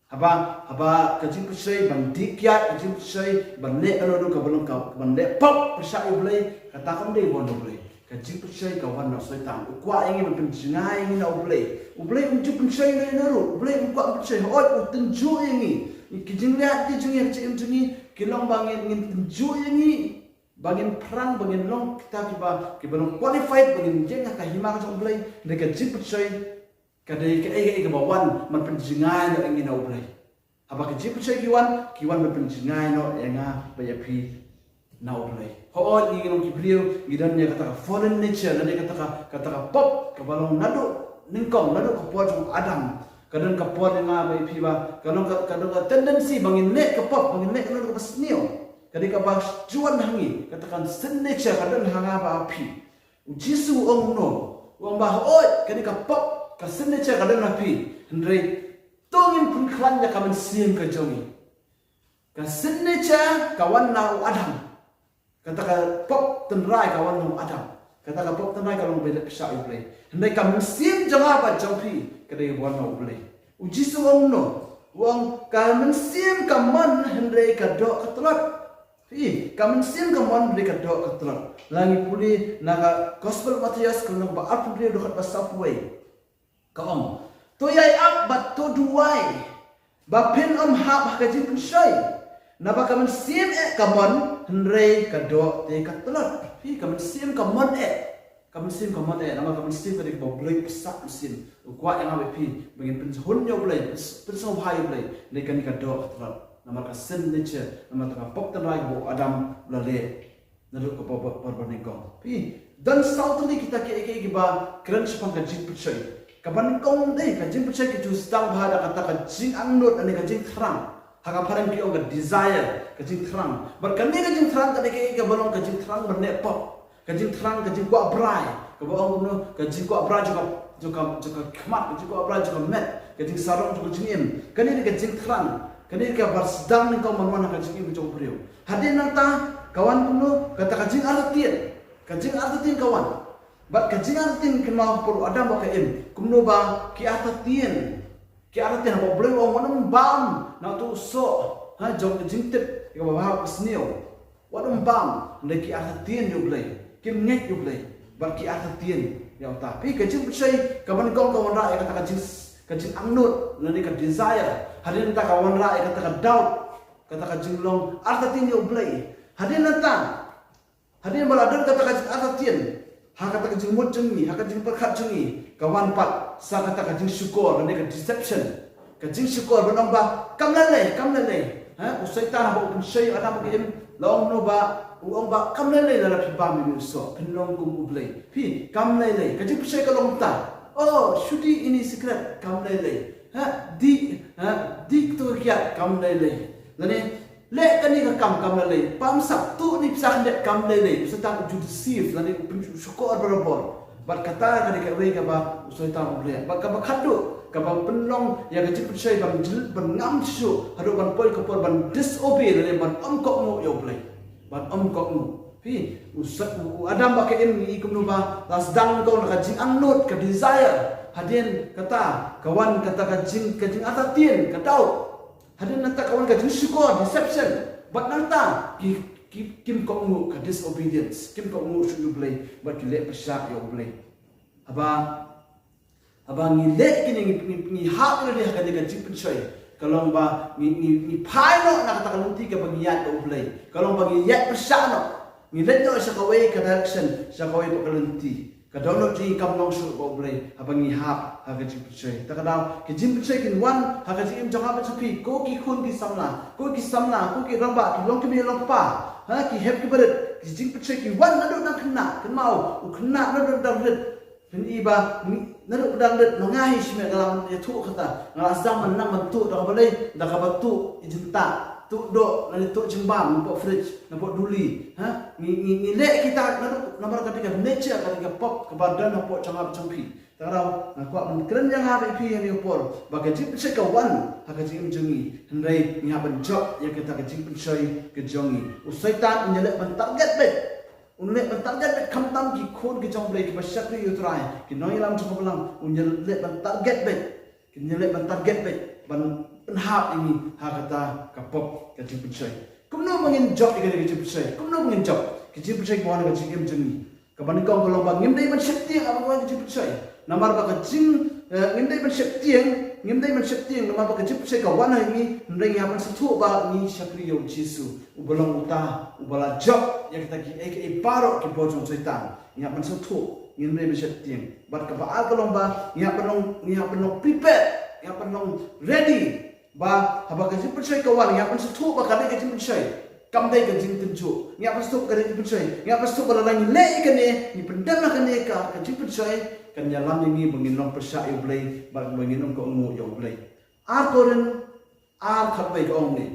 Haba, haba ka jingpynshoi ban dih kiad, ka jingpynshoi ban leh kano kano kaba long ka, ban leh pop pyrshah ïa U Blei, kata kam dei wan na U Blei. Ka jingpynshoi ka wan na u Soitan. U kwah ïa ngi ban pynjngai ïa ngi na U Blei. U Blei um ju pynshoi ïano ïano ruh. U Blei um kwah pynshoi. Hooid, u tynjuh ïa ngi. Ki jingleh ki jong ngi, ki jingim jong ngi ki long ba ngin, ngin tynjuh ïa ngi, ba ngin phrang, ba ngin long kita kiba, kiba long qualified ba ngin ïeng ha ka hima ka jong U Blei. Hynrei ka jingpynshoi ka dei kaei kaei kaba wan ban pynjngai noh ïa ngi na U Blei. Haba ka jingpynshoi ki wan, ki wan ban pynjngai noh ïa nga bad ïa phi na U Blei. Hooid, ngi long ki briew, ngi don ïa kata ka fallen nature, lane kata ka, kata ka pop kaba long naduh nyngkong, naduh ka por jong u Adam. Ka don ka por ïa nga bad ïa phi ba ka long ka, ka don ka tendency ba ngin leh ka pop, ba ngin leh kano kaba sniew. Ka dei kaba ju wan ha ngi, kata ka sin nature ka don ha nga bad ha phi. U Jisu u ong kumno? U ong ba, hooid, kane ka pop, ka sin nature ka don ha phi. Hynrei to ngin pynkhlaiñ ïa ka mynsiem ka jong ngi. Ka sin nature ka wan na u Adam. Kata ka pop tynrai ka wan na u Adam. Kata ka pop tynrai ka long ba leh pyrshah ïa U Blei. Hynrei ka mynsiem jong nga bad jong phi ka dei ba wan na U Blei. U Jisu u ong kumno? U ong ka mynsiem ka mon hynrei ka doh ka tlot. Phi, ka mynsiem ka mon hynrei ka doh ka tlot. Lada ngi pule na ka Gospel Mathaios ka lynnong ba arphew hynriew, dkhot ba sawphew wei, ka ong: To ïai ap bad to duwai, ba phin ym hap ha ka jingpynshoi. Naba ka mynsiem eh ka mon, hynrei ka doh te ka tlot. Phi, ka mynsiem ka mon eh. Ka mynsiem ka mon eh, namar ka mynsiem ka dei kaba blei, pynsah mynsiem. U kwah ïa nga bad phi ba ngin pynhun ïa U Blei, pyns-, pynsngewbha ïa U Blei. Hynrei kane ka doh ka tlot. Namar ka sin nature, namar ka pop tynrai kaba u Adam u la leh naduh ka por, por, por banyngkong. Phi, don saw tylli kita kiei kiei kiba kren shaphang ka jingpynshoi. Kaba nyngkong dei ka jingpynshoi ka ju sdang bha da kata ka jingangnud lane ka jingthrang. Ha ka phareng ki ong ka desire, ka jingthrang. Bad kane ka jingthrang ka dei kaei kaba long ka jingthrang ban leh pop. Ka jingthrang, ka jingkwah brai. Kaba ong kumno, ka jingkwah brai jong ka, jong ka, jong ka khmat, ka jingkwah brai jong ka met, ka jingsarong jong ka jingim. Kane dei ka jingthrang. Kane dei kaba sdang nyngkong ban wan ha ka jingim jong u briew. Hadien nangta ka wan kumno, kata ka jingartatien. Ka jingartatien ka wan. Bad ka jingartatien kynmaw por u Adam bad ka Im, kumno ba ki artatien. Ki artatien haba U Blei u ong wat nym bam na uto u soh, ha, jong ka jingtip, ïa kaba bha ka sniew. Wat nym bam, hynrei ki artatien ïa U Blei. Kim ngeit ïa U Blei. Bad ki artatien ïa uta. Phi, ka jingpynshoi kaba nyngkong ka wanrah ïa kata ka jing, ka jingangnud, lane ka desire. Hadien nangta ka wanrah ïa kata ka doubt. Kata ka jinglong artatien ïa U Blei. Hadien nangta, hadien ba la don kata ka jingartatien, ha kata ka jingmut jong ngi, ha ka jingpyrkhat jong ngi, ka wan pat sa kata ka jingshukor, lane ka deception. Ka jingshukor ban ong ba kam lei lei, kam lei lei. Ha, u Soitan haba u pynshoi ïa u Adam bad ka Im, la ong kumno ba, u ong ba kam lei lei lada phi bam ïa une u soh, phin long kum U Blei. Phi, kam lei lei. Ka jingpynshoi ka long kumta. Oh, shu dih ïa ine i sikret, kam lei lei. Ha, dih, ha, dih kato ka kiad, kam lei lei. Lane, leh kane ka kam, kam lei lei. Pam sap, tuh ine i pisa khyndiat, kam lei lei. U Soitan u ju deceive, lane u pynshukor barabor. Bad kata ka dei kawei kaba u Soitan u leh. Bad kaba khatduh, kaba pynlong ïa ka jingpynshoi ban jylliew, ban ngam shuh, haduh ban poi ka por ban disobey, lane ban ym kohnguh ïa U Blei. Ban ym kohnguh. Phi, u Sot, u, u Adam bad ka Im, ngi i kumno ba la sdang nyngkong na ka jingangnud, ka desire. Hadien kata, ka wan kata ka jing, ka jingartatien, ka doubt. Hadien nangta ka wan ka jingshukor, deception. Bad nangta ki, ki, kim kohnguh, ka disobedience. Kim kohnguh shuh ïa U Blei, bad ki leh pyrshah ïa U Blei. Haba, haba ngi leh kine, ngi, ngi, ngi hap ïa lade ha kane ka jingpynshoi. Ka long ba ngi, ngi, ngi phai noh na kata ka lynti kaba ngi ïaid bad U Blei. Ka long ba ngi ïaid pyrshah noh. Ngi leit noh sha kawei ka direction, sha kawei pat ka lynti. Ka dohnud jong ngi kam long shuh bad U Blei, haba ngi hap ha ka jingpynshoi. Ta ka daw, ki jingpynshoi kin wan ha ka jingim jong nga bad jong phi, ko ki khun ki samla, ko ki samla, ko ki rangbah, ki longkmie longkpa, ha, ki hep ki barit, ki jingpynshoi ki wan naduh dang khynnah, kynmaw, u khynnah naduh dang rit. Phin i ba, naduh dang rit, ma nga hi shimet nga la ïathuh kata, nga la sdang ban nang ban tuh da kaba lei, da kaba tuh i jingtah, tuh doh, lane tuh jingbam, napoh fridge, napoh duli, ha? Ngi, ngi, ngi leh kita, naduh, namar ka dei ka nature, ka dei ka pop, kaba don hapoh jong nga bad jong phi. Ta ka daw, nga kwah ban kren ïa nga bad ïa phi ha kane ka por, ba ka jingpynshoi ka wan ha ka jingim jong ngi, hynrei ngi hap ban jop ïa kata ka jingpynshoi ka jong ngi. U Soitan un ïaleh ban target beit. Un leh ban target beit khamtam ki khun ki jong U Blei kiba shakri ïa U Trai, ki nongïalam jong ka balang, un ïaleh ban target beit. Kin ïaleh ban target beit, ban pynhap ïa ngi ha kata ka pop ka jingpynshoi. Kumno ba ngin jop ïa kata ka jingpynshoi? Kumno ba ngin jop? Ka jingpynshoi ka wan ha ka jingim jong ngi. Kaba nyngkong ka long ba ngim dei ban sheptieng haba wan ka jingpynshoi. Namar ba ka jing, eh, ngim dei ban sheptieng, ngim dei ban sheptieng namar ba ka jingpynshoi ka wan ha ngi, hynrei ngi hap ban sngewthuh ba ngi shakri ïa U Jisu, uba long uta uba la jop ïa kita kiei kiei baroh ki bor jong u Soitan. Ngi hap ban sngewthuh, ngim dei ban sheptieng. Bad kaba ar ka long ba ngi hap ban long, ngi hap ban long prepare, ngi hap ban long ready. Ba haba ka jingpynshoi ka wan, ngi hap ban sngewthuh ba ka dei ka jingpynshoi, kam dei ka jingtynjuh. Ngi hap ban sngewthuh ba ka dei ka jingpynshoi. Ngi hap ban sngewthuh ba lada ngi leh ïa kane, ngi pyndem ïa kane ka, ka jingpynshoi, kan ïalam ïa ngi ba ngin long pyrshah ïa U Blei, bad ba ngin ym kohnguh ïa U Blei. Ar Korinth ar khatwei ka ong kumne.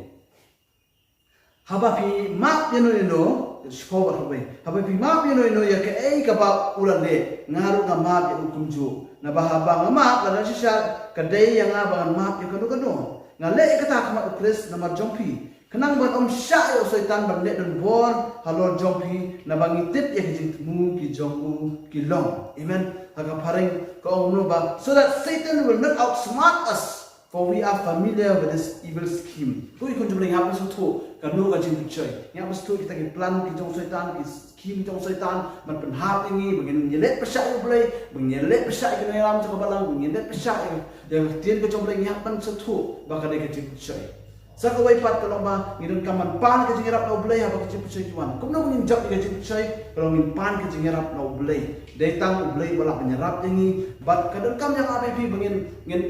Haba phi map ïano ïano, shiphew bad khatwei. Haba phi map ïano ïano ïa kaei kaba u la leh, nga ruh nga map ïa u kumjuh. Naba haba nga map, lada shisha ka dei ïa nga ba ngan map ïa kano kano. Nga leh ïa kata ha khmat U Khrist namar jong phi, khnang ban ym shah ïa u Soitan ban leh donbor halor jong phi, naba ngi tip ïa ki jingthmu ki jong u ki long. Amen. Ha ka phareng ka ong kumno ba, so that Satan will not outsmart us. For we are familiar with his evil scheme. Ko ki khun jong U Blei, ngi hap ban sngewthuh kano ka jingpynshoi. Ngi hap ban sngewthuh kita ki plan ki jong u Soitan, ki scheme ki jong u Soitan, ban pynhap ïa ngi ba ngin ïaleh pyrshah ïa U Blei, ba ngin ïaleh pyrshah ïa ka nongïalam jong ka balang, ba ngin ïaleh pyrshah ïa, ïa ka ktien ka jong U Blei. Ngi hap ban sngewthuh ba ka dei ka jingpynshoi. Sa kawei pat ka long ba ngi donkam ban pan ka jingïarap na U Blei haba ka jingpynshoi ki wan. Kumno ba ngin jop ïa ka jingpynshoi? Ka long ngin pan ka jingïarap na U Blei. Dei tang U Blei uba lah ban ïarap ïa ngi. Bad ka donkam ïa nga bad ïa phi ba ngin, ngin,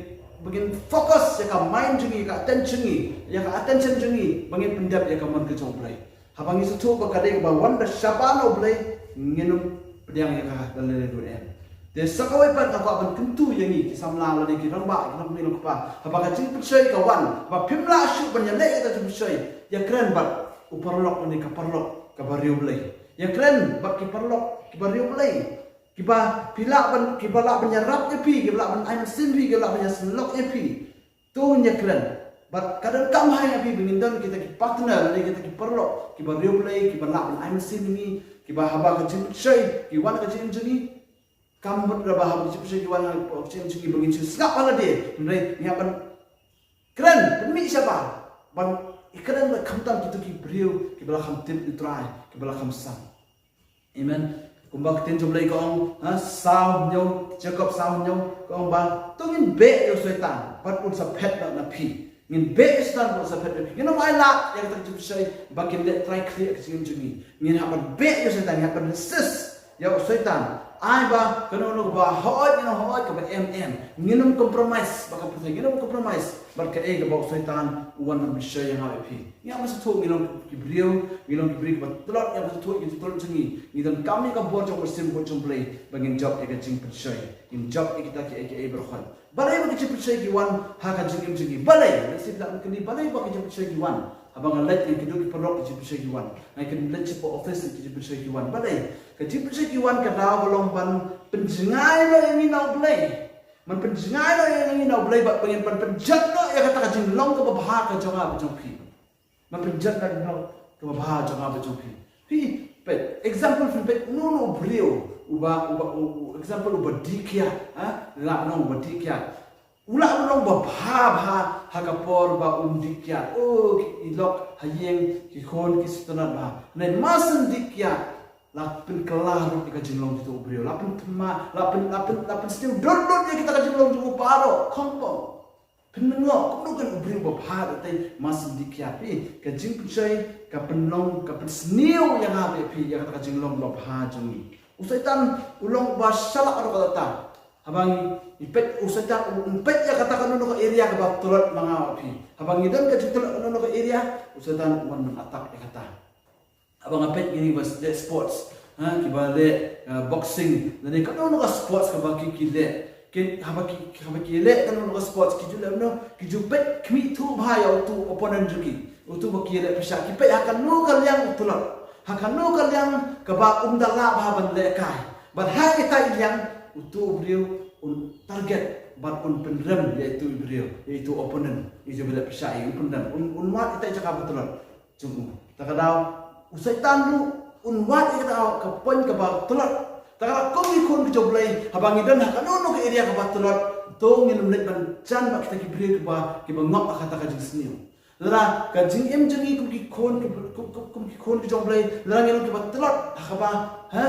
ba ngin focus ïa ka mind jong ngi, ïa ka attention jong ngi, ïa ka attention jong ngi ba ngin pyndep ïa ka mon ka jong U Blei. Haba ngi sngewthuh ba ka dei kaba wan da shabar na U Blei, ngin ym pdiang ïa ka da lei lei ruh em. Te sa kawei pat nga kwah ban kyntu ïa ngi ki samla lane ki rangbah, ki nongpynim nongkpa. Haba ka jingpynshoi ka wan, haba phim lah shuh ban ïaleh ïa ka jingpynshoi, ïakren bad u paralok lane ka paralok kaba riewblei. Ïakren bad ki paralok kiba riewblei. Kiba phi lah ban, kiba lah ban ïarap ïa phi, kiba lah ban ai mynsiem phi, kiba lah ban ïasyllok ïa phi. To ngin ïakren. Bad ka donkam ha ngi ha phi ba ngin don kita ki partner, lane kita ki paralok kiba riewblei, kiba lah ban ai mynsiem ïa ngi, kiba haba ka jingpynshoi ki wan ha ka jingim jong ngi, Kam mut ra ba haba ki jingpynshoi ki wan ha ka jingim jong ngi ba ngin shu sngap ha lade, hynrei ngi hap ban kren, pynmih shabar ban ïakren bad khamtam kito ki briew kiba la kham tip ïa u Trai, kiba la kham san. Amen. Kumba ka ktien jong U Blei ka ong, ha, saw hynñiew, Jakob saw hynñiew, ka ong ba to ngin beh ïa u Soitan bad un sa phet noh na phi. Ngin beh ïa u Soitan bad un sa phet noh na phi. Ngin ym ailad ïa kata ka jingpynshoi ba kin leh trai khlieh ïa ka jingim jong ngi. Ngin hap ban beh ïa u Soitan, ngin hap ban resist ïa u Soitan. Ai ba kano kano kaba hooid, ngin ym hooid, kaba em em, ngin ym compromise bad ka pyrthei, ngin ym compromise bad kaei kaba u Soitan u wan ban pynshoi ïa nga bad phi. Ngi hap ban sngewthuh ngi long ki briew, ngi long ki briew kiba tlot, ngi hap ban sngewthuh ïa ki jingtlot jong ngi. Ngi donkam ïa ka bor jong U Mynsiem Bakhuid jong U Blei ba ngin jop ïa ka jingpynshoi, ngin jop ïa kita kiei kiei baroh. Balei ba ki jingpynshoi ki wan ha ka jingim jong ngi? Balei? Lehse phi lah ban kylli, balei ba ki jingpynshoi ki wan? Haba nga leit, nga kynduh ki paralok, ki jingpynshoi ki wan. Nga kynduh leit sha ka office, ki jingpynshoi ki wan. Balei? Ka jingpynshoi ki wan ka daw ka long ban pynjngai noh ïa ngi na U Blei. Ban pynjngai noh ïa ngi na U Blei bad ban pyn, ban pynjot noh ïa kata ka jinglong kaba bha ka jong nga bad jong phi. Ban pynjot noh ïa ka jinglong kaba bha jong nga bad jong phi. Phi peit, example, phi peit, uno uno u briew uba, uba, u, u, example, uba dih kiad, ha? Lah ban ong uba dih kiad. U lah ban long uba bha bha ha ka por ba um dih kiad. Oh, ki lok ha ïing ki khun ki sngewtynnat bha. Hynrei mar shu dih kiad, la pynkylla ruh ïa ka jinglong jong uto u briew. La pynthymmai, la pyn, la pyn, la pynsniew dur dur ïa kita ka jinglong jong u baroh. Khongpong. Pynlyngngoh, kumno kan u briew uba bha, te mar shu dih kiad. Phi, ka jingpynshoi ka pynlong, ka pynsniew ïa nga bad ïa phi ïa kata ka jinglong ba bha jong ngi. U Soitan u long uba shalak ruh katta. Haba ngi, ngi peit, u Soitan um peit ïa kata kano kano ka area kaba tlot ma nga bad phi. Haba ngi don ka jingtlot kano kano ka area, u Soitan u wan ban attack ïa kata. Haba nga peit kine kiba leh sports, ha, kiba leh, uh, boxing, lane kano kano ka sports kaba ki, ki leh. Ki, haba ki, haba ki leh kano kano ka sports, ki ju leh, no, ki ju peit khmih thuh bha ïa uto u opponent jong ki. Uto ba ki leh pyrshah, ki peit ha kano ka liang u tlot, ha kano ka liang kaba um da lah bha ban lehkai. Bad ha ita i liang uto u briew un target bad un pynrem ïa ito i briew, ïa ito u opponent, ito ba leh pyrshah, un pynrem, un, un wad ita i jaka ba tlot jong u. Ta ka daw, u Soitan ruh un wad ïa kata ka point kaba tlot. Ta ka daw, kum ki khun ki jong U Blei, haba ngi don ha kano kano ka area kaba tlot, to ngin ym leit ban jan bad kita ki briew kiba, kiba ngop ha kata ka jingsniew. Lada ka jingim jong ngi kum ki khun, kum, kum, kum, kum ki khun ki jong U Blei, lada ngi long kiba tlot ha kaba, ha?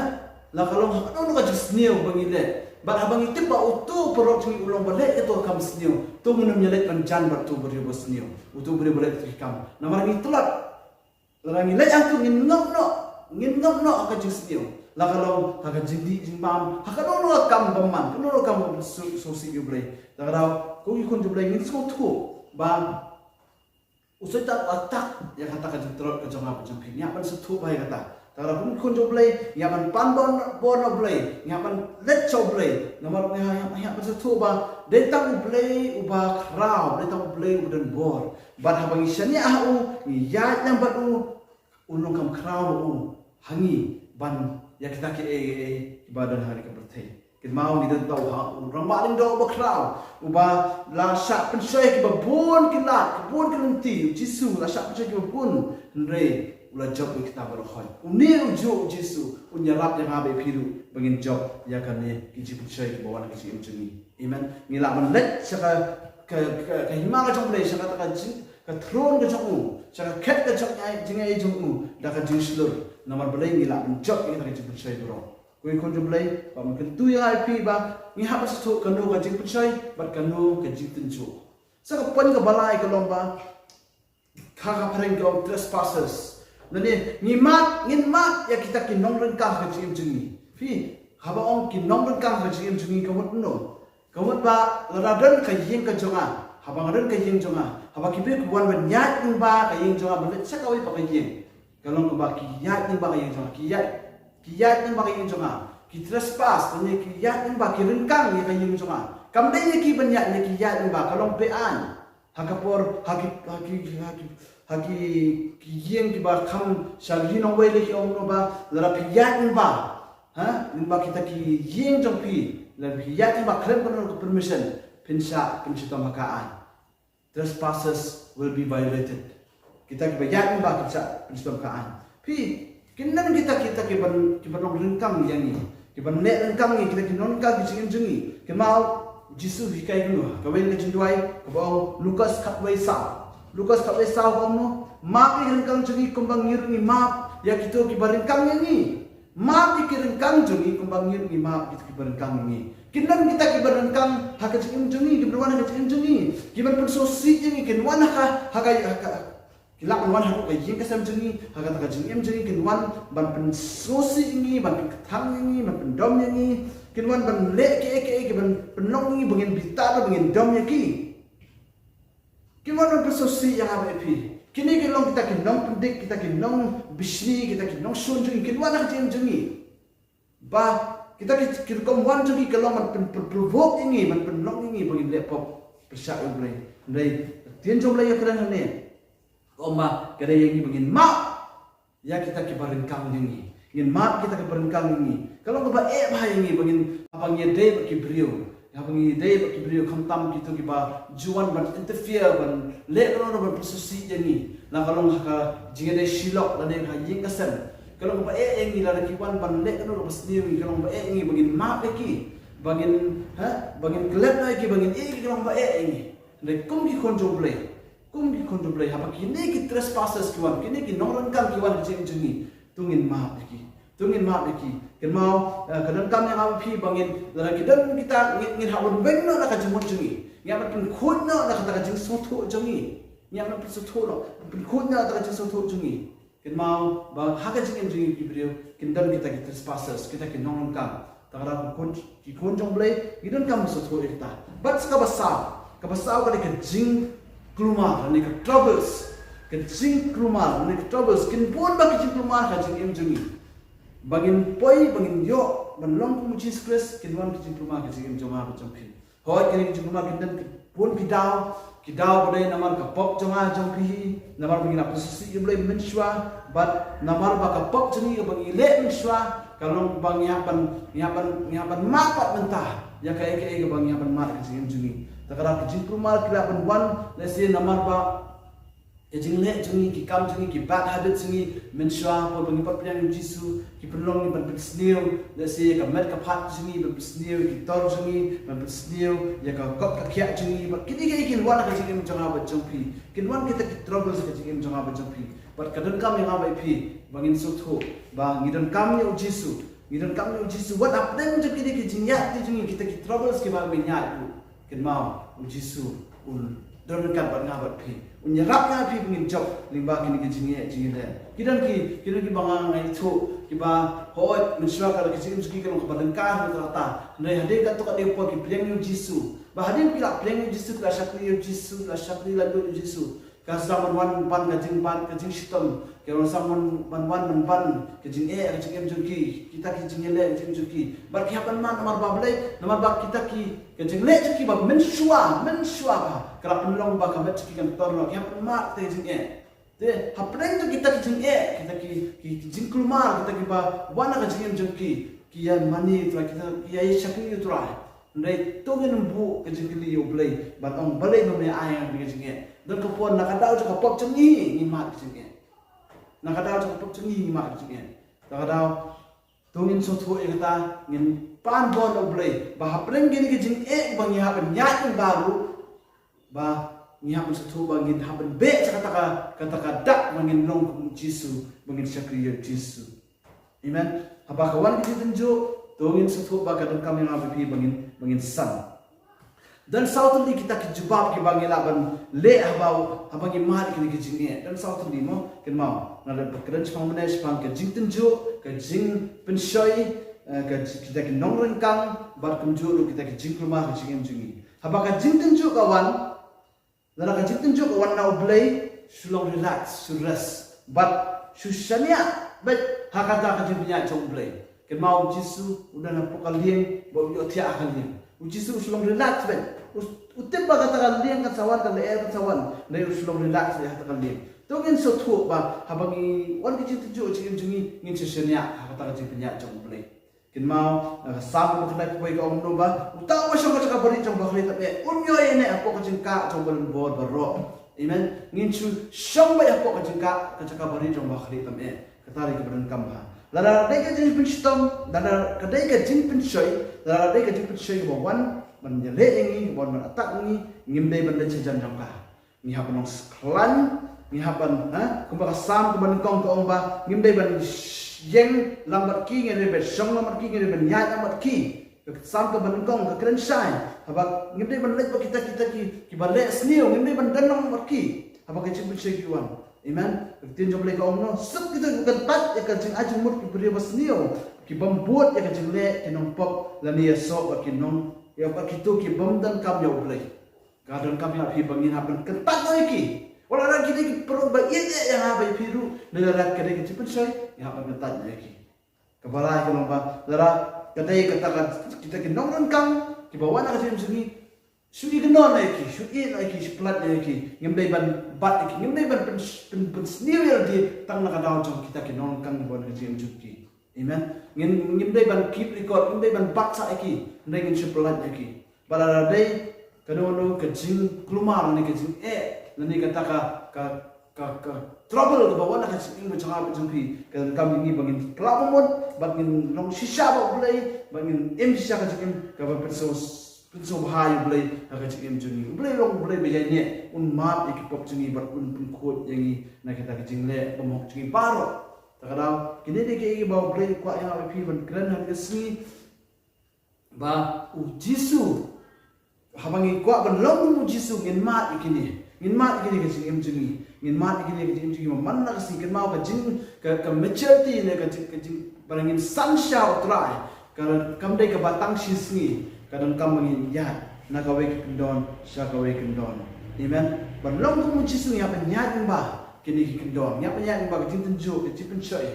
La ka long ha kano kano ka jingsniew ba ngi leh. Bad haba ngi tip ba uto u paralok jong ngi u long ba leh kato ka kam sniew, to ngin ym ïaleit ban jan bad uto u briew ba sniew, uto u briew ba leh kato ka kam. Namar ngi tlot. Lada ngi leit hangto ngin ngop noh, ngin ngop noh ha ka jingsniew. La ka long ha ka jingdih jingbam, ha kano kano ka kam bymman, kano kano ka kam ba sngewsih ïa U Blei. Ta ka daw, ko ki khun jong U Blei, ngin sngewthuh ba u Soitan u attack ïa kata ka jingtlot ka jong nga bad jong phi. Ngi hap ban sngewthuh bha ïa kata. Ta ka daw, ko ki khun jong U Blei, ngi hap ban pan bor, bor na U Blei, ngi hap ban leit sha U Blei. Namar ngi hap, ngi hap ban sngewthuh ba dei tang U Blei uba khraw, dei tang U Blei uba don bor. Bad haba ngi shaniah ha u, ngi ïaid lang bad u, un long kham khraw u ha ngi ban ïa kita kiei kiei kiba don ha kane ka pyrthei. Kynmaw, ngi don tang u ha u Rangbah Lyngdoh uba khraw, uba la shah pynshoi kiba bun ki lad, kiba bun ki lynti. U Jisu la shah pynshoi kiba bun, hynrei u la jop ïa kita baroh. Une u juh u Jisu un ïarap ïa nga bad ïa phi ruh ba ngin jop ïa kane ki jingpynshoi kiba wan ha ka jingim jong ngi. Amen. Ngi lah ban leit sha ka, ka, ka, ka hima ka jong U Blei, sha kata ka jing, ka throne ka jong u, sha ka khet ka jong, jingaiei jong u da ka jingshlur. Namar balei? Ngi lah ban jop ïa kata ka jingpynshoi baroh. Ko ki khun jong U Blei, ba men kyntu ïa nga ïa phi ba ngi hap ban sngewthuh kano ka jingpynshoi bad kano ka jingtynjuh. Sa ka point kaba lai ka long ba, ha ka phareng ki ong trespassers. Lane ngi mad, ngin mad ïa kita ki nongryngkang ha ka jingim jong ngi. Phi, haba ong ki nongryngkang ha ka jingim jong ngi, ka mut kumno? Ka mut ba lada don ka ïing ka jong nga, haba nga don ka ïing jong nga, haba ki briew ki wan ban ïaid lyngba ka ïing jong nga ban leit sha kawei pat ka ïing, ka long kaba ki ïaid lyngba ka ïing jong nga, ki ïaid, ki ïaid lyngba ka ïing jong nga, ki trespass, lane ki ïaid lyngba, ki ryngkang ïa ka ïing jong nga. Kam dei ïa ki ban ïaid, ïa ki ïaid lyngba, ka long be-aiñ. Ha ka por, ha ki, ha ki, ha ki, ha ki, ki ïing kiba kham sha ri nongwei, lei ki ong kumno ba, lada phi ïaid lyngba, ha, lyngba kita ki ïing jong phi, lada phi ïaid lyngba khlem kano kano ka permission, phin shah pynshitom ha ka aiñ. Trespassers will be violated. Kita kiba ïaid lyngba kin shah pynshitom ha ka aiñ. Phi, kin don kita, kita kiban, kiban long ryngkang ïa ngi. Ki ban leh ryngkang ïa kita ki nongryngkang ki jingim jong ngi. Kynmaw, Jisu u hikai kumno ha kawei ka jingduwai kaba ong Lukas khatwei saw. Lukas khatwei saw ka ong kumno? Map ïa ki ryngkang jong ngi kumba ngi ruh ngi map ïa kito kiba ryngkang ïa ngi. Map ïa ki ryngkang jong ngi kumba ngi ruh ngi map ïa kito kiba ryngkang ïa ngi. Kin don kita kiba ryngkang ha ka jingim jong ngi, kiba wan ha ka jingim jong ngi, kiban pynsngewsih ïa ngi, kin wan ha ka, ha ka, ha ka, ki lah ban wan haduh ka ïing ka sem jong ngi, ha kata ka jingim jong ngi, kin wan ban pynsngewsih ïa ngi, ban pynkthang ïa ngi, ban pyndom ïa ngi, kin wan ban leh kiei kiei kiban pynlong ïa ngi ba ngin bitar, ba ngin dom ïa ki. Kin wan ban pynsngewsih ïa nga bad ïa phi. Kine ki long kita ki nongpyndik, kita ki nongbishni, kita ki nongshun jong ngi, kin wan ha ka jingim jong ngi. Ba kita ki, ki rukom wan jong ki ka long ban pyn, pyn, provoke ïa ngi, ban pynlong ïa ngi ba ngin leh pop pyrshah ïa U Blei. Hynrei ka ktien jong U Blei ïa kren hangne, ka ong ba ka dei ïa ngi ba ngin map ïa kita kiba ryngkang ïa ngi. Ngin map kita kiba ryngkang ïa ngi. Ka long kaba eh bha ïa ngi ba ngin, haba ngi ïadei bad ki briew, haba ngi ïadei bad ki briew, khamtam kito kiba ju wan ban interfere, ban leh kano kano ban pynsngewsih ïa ngi. La ka long ha ka jingïadei shilok lane ha ïing ka sem, ka long kaba eh ïa ngi. Lada ki wan ban leh kano kaba sniew ïa ngi, ka long kaba eh ïa ngi ba ngin map ïa ki, ba ngin, ha, ba ngin klet noh ïa ki, ba ngin ïeh ïa ki, ka long kaba eh ïa ngi. Hynrei kum ki khun jong U Blei, kum ki khun jong U Blei, haba kine ki trespassers ki wan, kine ki nongryngkang ki wan ha ka jingim jong ngi, to ngin map ïa ki. To ngin map ïa ki. Kynmaw, eh, ka donkam ïa nga bad phi ba ngin, lada ki don kita, ngin, ngin hap ban weng noh na ka jingmut jong ngi. Ngin hap ban pynkhuid noh na kata ka jingsngewthuh jong ngi. Ngin hap ban pynsngewthuh noh, pynkhuid noh na kata ka jingsngewthuh jong ngi. Kynmaw ba ha ka jingim jong ngi ki briew kin don kita ki trespassers, kita ki nongryngkang. Te ka daw ki khun, ki khun jong U Blei, ngi donkam ban sngewthuh ïa kita. Bad sa kaba saw, kaba saw ka dei ka jingkulmar lane ka troubles. Ka jingkulmar lane ka troubles. Kin bun bha ki jingkulmar ha ka jingim jong ngi. Ba ngin poi, ba ngin ïoh ban long kum U Jisu Khrist, kin wan ki jingkulmar ha ka jingim jong nga bad jong phi. Hooid, kine ki jingkulmar kin don bun ki daw, ki daw ba dei namar ka pop jong nga jong phi hi, namar ba ngi la pynsngewsih ïa U Blei mynshuwa, bad namar ba ka pop jong ngi kaba ngi leh mynshuwa ka long ba ngi hap ban, ngi hap ban, ngi hap ban mad pat mynta ïa kaei kaei kaba ngi hap ban mad ha ka jingim jong ngi. Te ka daw ki jingkulmar ki lah ban wan, lehse namar ba ka jingleh jong ngi, ki kam jong ngi, ki bad habit jong ngi mynshuwa, por ba ngi pat pdiang ïa U Jisu, ki pynlong ngi ban pynsniew, lehse ïa ka met ka phad jong ngi ban pynsniew, ïa ki tor jong ngi ban pynsniew, ïa ka kop ka khiah jong ngi, bad kine kiei kin wan ha ka jingim jong nga bad jong phi. Kin wan kita ki troubles ha ka jingim jong nga bad jong phi. Bad ka donkam ïa nga bad ïa phi ba ngin sngewthuh ba ngi donkam ïa U Jisu. Ngi donkam ïa U Jisu wat hapdeng jong kine ki jingïaid jong ngi, kita ki troubles kiba ngi ïaid ruh. Kynmaw, U Jisu un don ryngkat bad nga bad phi. Un ïarap ïa nga bad phi ba ngin jop lyngba kine ki jingeh jingeh. Ki don ki, ki don kiba nga nga ithuh, kiba hooid mynshuwa ka la ka jingim jong ki ka long kaba lyngkar na ka rta. Hynrei hadien katto katne por ki pdiang ïa U Jisu. Ba hadien ki la pdiang ïa U Jisu, ki la shakri ïa U Jisu, ki la shakri laitluid ïa U Jisu, ka sdang ban wan ban ka jingban, ka jingshitom. Ka sdang ban, ban wan ban ban ka jingeh, ka jingim jong ki, kita ki jingeh, ka jingim jong ki. Bad ki hap ban mad namar ba balei, namar ba kita ki, ka jingleh jong ki ba mynshuwa, mynshuwa ba ka la pynlong ba ka met jong ki kan tor noh, ki hap ban mad kita ki jingeh. Te hapdeng jong kita ki jingeh, kita ki, ki, ki jingkulmar, kita kiba wan ha ka jingim jong ki, ki ïa mane ïa U Trai, kita ki ïa shakri ïa U Trai. Hynrei to ngin ym buh ka jingkylli ïa U Blei ban ong balei me ai ïa nga ka jingeh. Don ka por na ka daw jong ka pop jong ngi ngi mad ka jingeh. Na ka daw jong ka pop jong ngi ngi mad ka jingeh. Na ka daw to ngin sngewthuh ïa kata, ngin pan bor na U Blei ba hapdeng kine ki jingeh ba ngi hap ban ïaid lyngba ruh, ba ngi hap ban sngewthuh ba ngin hap ban beh sha kata ka, kata ka dak ba ngin long kum U Jisu, ba ngin shakri ïa U Jisu. Amen. Haba ka wan ka jingtynjuh, to ngin sngewthuh ba ka donkam ïa nga bad ïa phi ba ngin, ba ngin san. Don saw tylli kita ki jubab kiba ngi lah ban leh haba, haba ngi mad kine ki jingeh. Don saw tylli mo, kynmaw. Nga la pynkren shaphang mynne shaphang ka jingtynjuh, ka jingpynshoi, eh, ka ji-, kita ki nongryngkang, bad kumjuh ruh kita ki jingkulmar ha ka jingim jong ngi. Haba ka jingtynjuh ka wan, lada ka jingtynjuh ka wan na U Blei, shu long relax, shu rest. Bad shu shaniah beit ha kata ka jingpynïaid jong U Blei. Kynmaw U Jisu u don hapoh ka lieng, bad u ïohthiah ha ka lieng. U Jisu u shu long relax beit. U, u tip ba kata ka lieng kan sa wan, ka lyer kan sa wan. Hynrei u shu long relax beit ha kata ka lieng. To ngin sngewthuh ba haba ngi wan ka jingtynjuh ha ka jingim jong ngi, ngin shu shaniah ha kata ka jingpynïaid jong U Blei. Kynmaw, na ka Salm kaba khyndai phew wei ka ong kumno ba uta uba shong ha ka jaka barit jong U Bakhuid tam eh, un ïoh ïaineh hapoh ka jingkah jong U Badonbor baroh. Amen. Ngin shu shong beit hapoh ka jingkah, ka jaka barit jong U Bakhuid tam eh. Ka Tari ka ban kam ha. Lada dei ka jingpynshitom, lada ka dei ka jingpynshoi, lada dei ka jingpynshoi kaba wan ban ïaleh ïa ngi, kaba wan ban attack ïa ngi, ngim dei ban leit shajan jong ka. Ngi hap ban long sklan, ngi hap ban, ha, kumba ka Salm kaba nyngkong ka ong ba ngim dei ban ïeng lang bad ki, ngim dei ban shong lang bad ki, ngim dei ban ïaid lang bad ki. Ka Salm kaba nyngkong ka kren shai, haba ngim dei ban leit bad kita, kita ki, kiba leh sniew, ngim dei ban don lang bad ki haba ka jingpynshoi ki wan. Amen. Ka ktien jong U Blei ka ong, no, suk kito kiba kyntait ïa ka jingai jingmut, ki briew basniew, ki bym bud ïa ka jingleh, ki nongpop, lane ïasoh bad ki nong, ïa bad kito ki bym donkam ïa U Blei. Ka donkam ïa phi ba ngin hap ban kyntait noh ïa ki. Wat la ki dei ki briew ba ïeit ïa nga bad ïa phi ruh, lada ka dei ka jingpynshoi, ngin hap ban kyntait noh ïa ki. Kaba lai ka long ba, lada ka dei kata ka, kita ki nongryngkang kiba wan ha ka jingim jong ngi, shu ïeh noh ïa ki, shu ïeh noh ïa ki, shu pyllait noh ïa ki. Ngim dei ban bat ïa ki, ngim dei ban pyn, pyn, pynsniew ïa lade tang na ka daw jong kita ki nongryngkang kiba wan ha ka jingim jong ki. Amen. Ngin, ngim dei ban keep record, ngim dei ban bat sah ïa ki, hynrei ngin shu pyllait noh ïa ki. Bad lada dei kano kano ka jingkulmar lane ka jingeh lane kata ka, ka, ka, ka trouble kaba wan ha ka jingim jong nga bad jong phi, ka donkam ïa ngi ba ngin kylla bamut, ba ngin long shisha bad U Blei, ba ngin im shisha ka jingim kaba pynsngew, pynsngewbha ïa U Blei ha ka jingim jong ngi. U Blei u long U Blei ba ïaineh, un map ïa ki pop jong ngi bad un pynkhuid ïa ngi na kita ki jingleh bymhok jong ngi baroh. Ta ka daw, kine dei kiei kiba U Blei u kwah ïa nga bad phi ban kren ha kane ka sngi. Ba U Jisu, haba ngi kwah ban long kum U Jisu, ngin mad ïa kine. Ngin mad ïa kine ha ka jingim jong ngi. Ngin mad ïa kine ha ka jingim jong ngi. Ba man la ka sngi, kynmaw ka jing, ka, ka maturity ne ka jing, ka jing, ba ngin san sha U Trai. Ka, kam dei kaba tang shi sngi, ka donkam ba ngin ïaid na kawei ka kyndon sha kawei ka kyndon. Amen. Ban long kum U Jisu, ngi hap ban ïaid lyngba kine ki kyndon. Ngi hap ban ïaid lyngba ka jingtynjuh, ka jingpynshoi,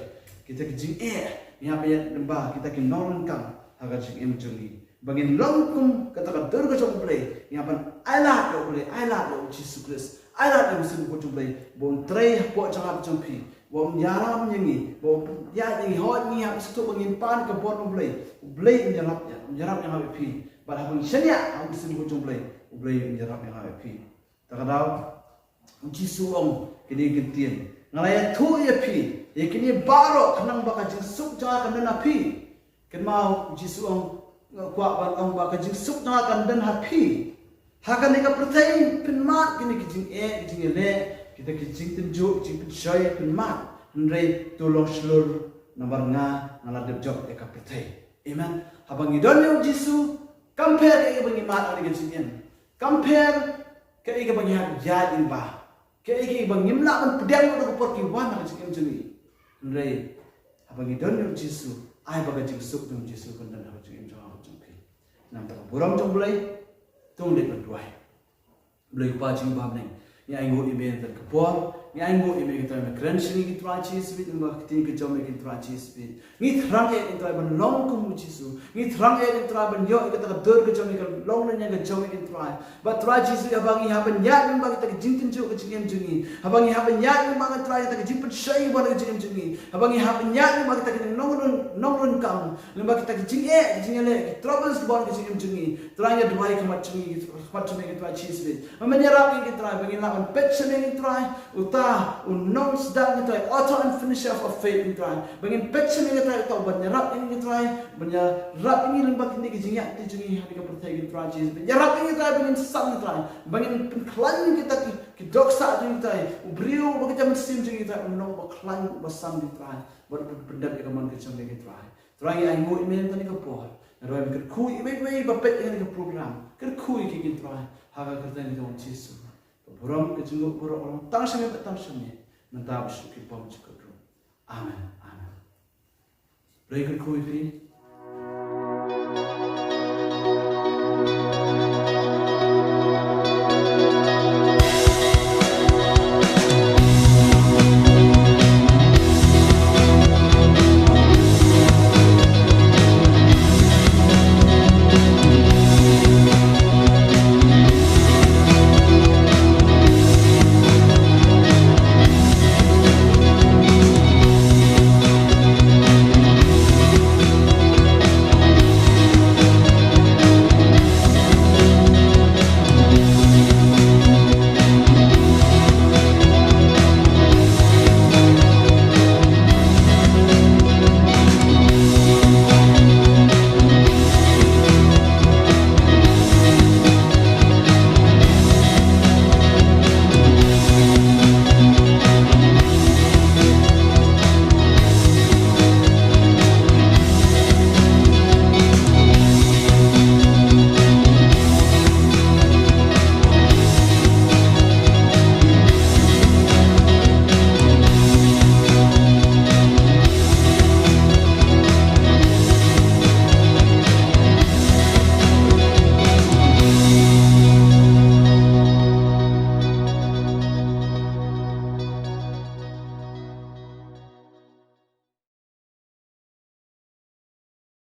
kita ki jingeh. Ngi hap ban ïaid lyngba kita ki nongryngkang ha ka jingim jong ngi. Ba ngin long kum kata ka dur ka jong U Blei, ngi hap ban ailad ïa U Blei, ailad ïa U Jisu Khrist, ailad ïa U Mynsiem Bakhuid jong U Blei, ba un trei hapoh jong nga bad jong phi, ba un ïalam ïa ngi, ba un ïaid ïa ngi, hoi ngi hap sngewthuh ba ngin pan ka bor U Blei. U Blei un ïarap ïa, un ïarap ïa nga bad phi. Bad haba ngi shaniah ha U Mynsiem Bakhuid jong U Blei, U Blei un ïarap ïa nga bad phi. Ta ka daw, U Jisu u ong kine ki ktien, nga la ïathuh ïa phi ïa kine baroh khnang ba ka jingsuk jong nga kan don ha phi. Kynmaw, U Jisu u ong, nga kwah ban ong ba ka jingsuk jong nga kan don ha phi. Ha kane ka pyrthei phin mad kine ki jingeh, ki jingïaleh, kita ki jingtynjuh, ki jingpynshoi phin mad. Hynrei to long shlur, namar nga, nga la dep jop ïa ka pyrthei. Amen. Haba ngi don ïa U Jisu, kam pher kaei ba ngi mad ha kane ka jingim. Kam pher kaei kaba ngi hap ïaid lyngba, kaei kaei ba ngim lah ban pdiang lut ha ka por ki wan ha ka jingim jong ngi. Hynrei haba ngi don ïa U Jisu, ai ba ka jingsuk jong U Jisu kan don ha ka jingim jong nga bad jong phi. Namar kata ka burom jong U Blei, to ngin leit ban duwai. Blei Kpa jong ngi ba ha bneng, ngi ainguh ïa me ha kane ka por, ngi ainguh ïa me Trai, me kren sha ngi, Trai Jisu, namar ka ktien ka jong me, Trai Jisu. Ngi thrang eh, Trai, ban long kum U Jisu. Ngi thrang eh, Trai, ban ïoh ïa kata ka dur ka jong ngi, ka longrynieng ka jong ngi, Trai. Bad Trai Jisu, haba ngi hap ban ïaid lyngba kita ki jingtynjuh ka jingim jong ngi, haba ngi hap ban ïaid lyngba, Trai, kita ki jingpynshoi ka jong ngi, ka jingim jong ngi, haba ngi hap ban ïaid lyngba kita ki nongryng, nongryngkang, lyngba kita ki jingeh, ki jingïaleh, ki troubles kiba wan ha ka jingim jong ngi, Trai, ngi duwai, khmat jong ngi, khmat jong me, Trai Jisu. Ba men ïarap ïa ngi, Trai, ba ngin lah ban peit sha me, Trai, uta u nongsdang, Trai, author and finisher of faith, Trai. Ba ngin peit sha me, Trai, uta uban ïarap ïa ngi, Trai, ban ïarap ïa ngi lyngba kine ki jingïaid lynti jong ngi ha kane ka pyrthei, Trai Jisu. Ban ïarap ïa ngi, Trai, ba ngin san, Trai, ba ngin pynkhlaiñ kita ki, ki dohkha jong ngi, Trai. U briew uba ka mynsiem jong ngi, Trai, un long uba khlaiñ, uba san, Trai, bad ban pyndep ïa ka mon ka jong me, Trai. Trai, ngi ainguh ïa me ha kane ka por. Ngi duwai ba men kyrkhu ïa kiwei kiwei ba peit ïa kane ka program. Kyrkhu ïa ki, Trai, ha ka kyrteng ka jong U Jisu. Ka burom, ka jingïarap baroh ka long tang sha me bad tang sha me, mynta bad shaduh ki bymjukut ruh. Amen. Amen. Blei kyrkhu ïa phi,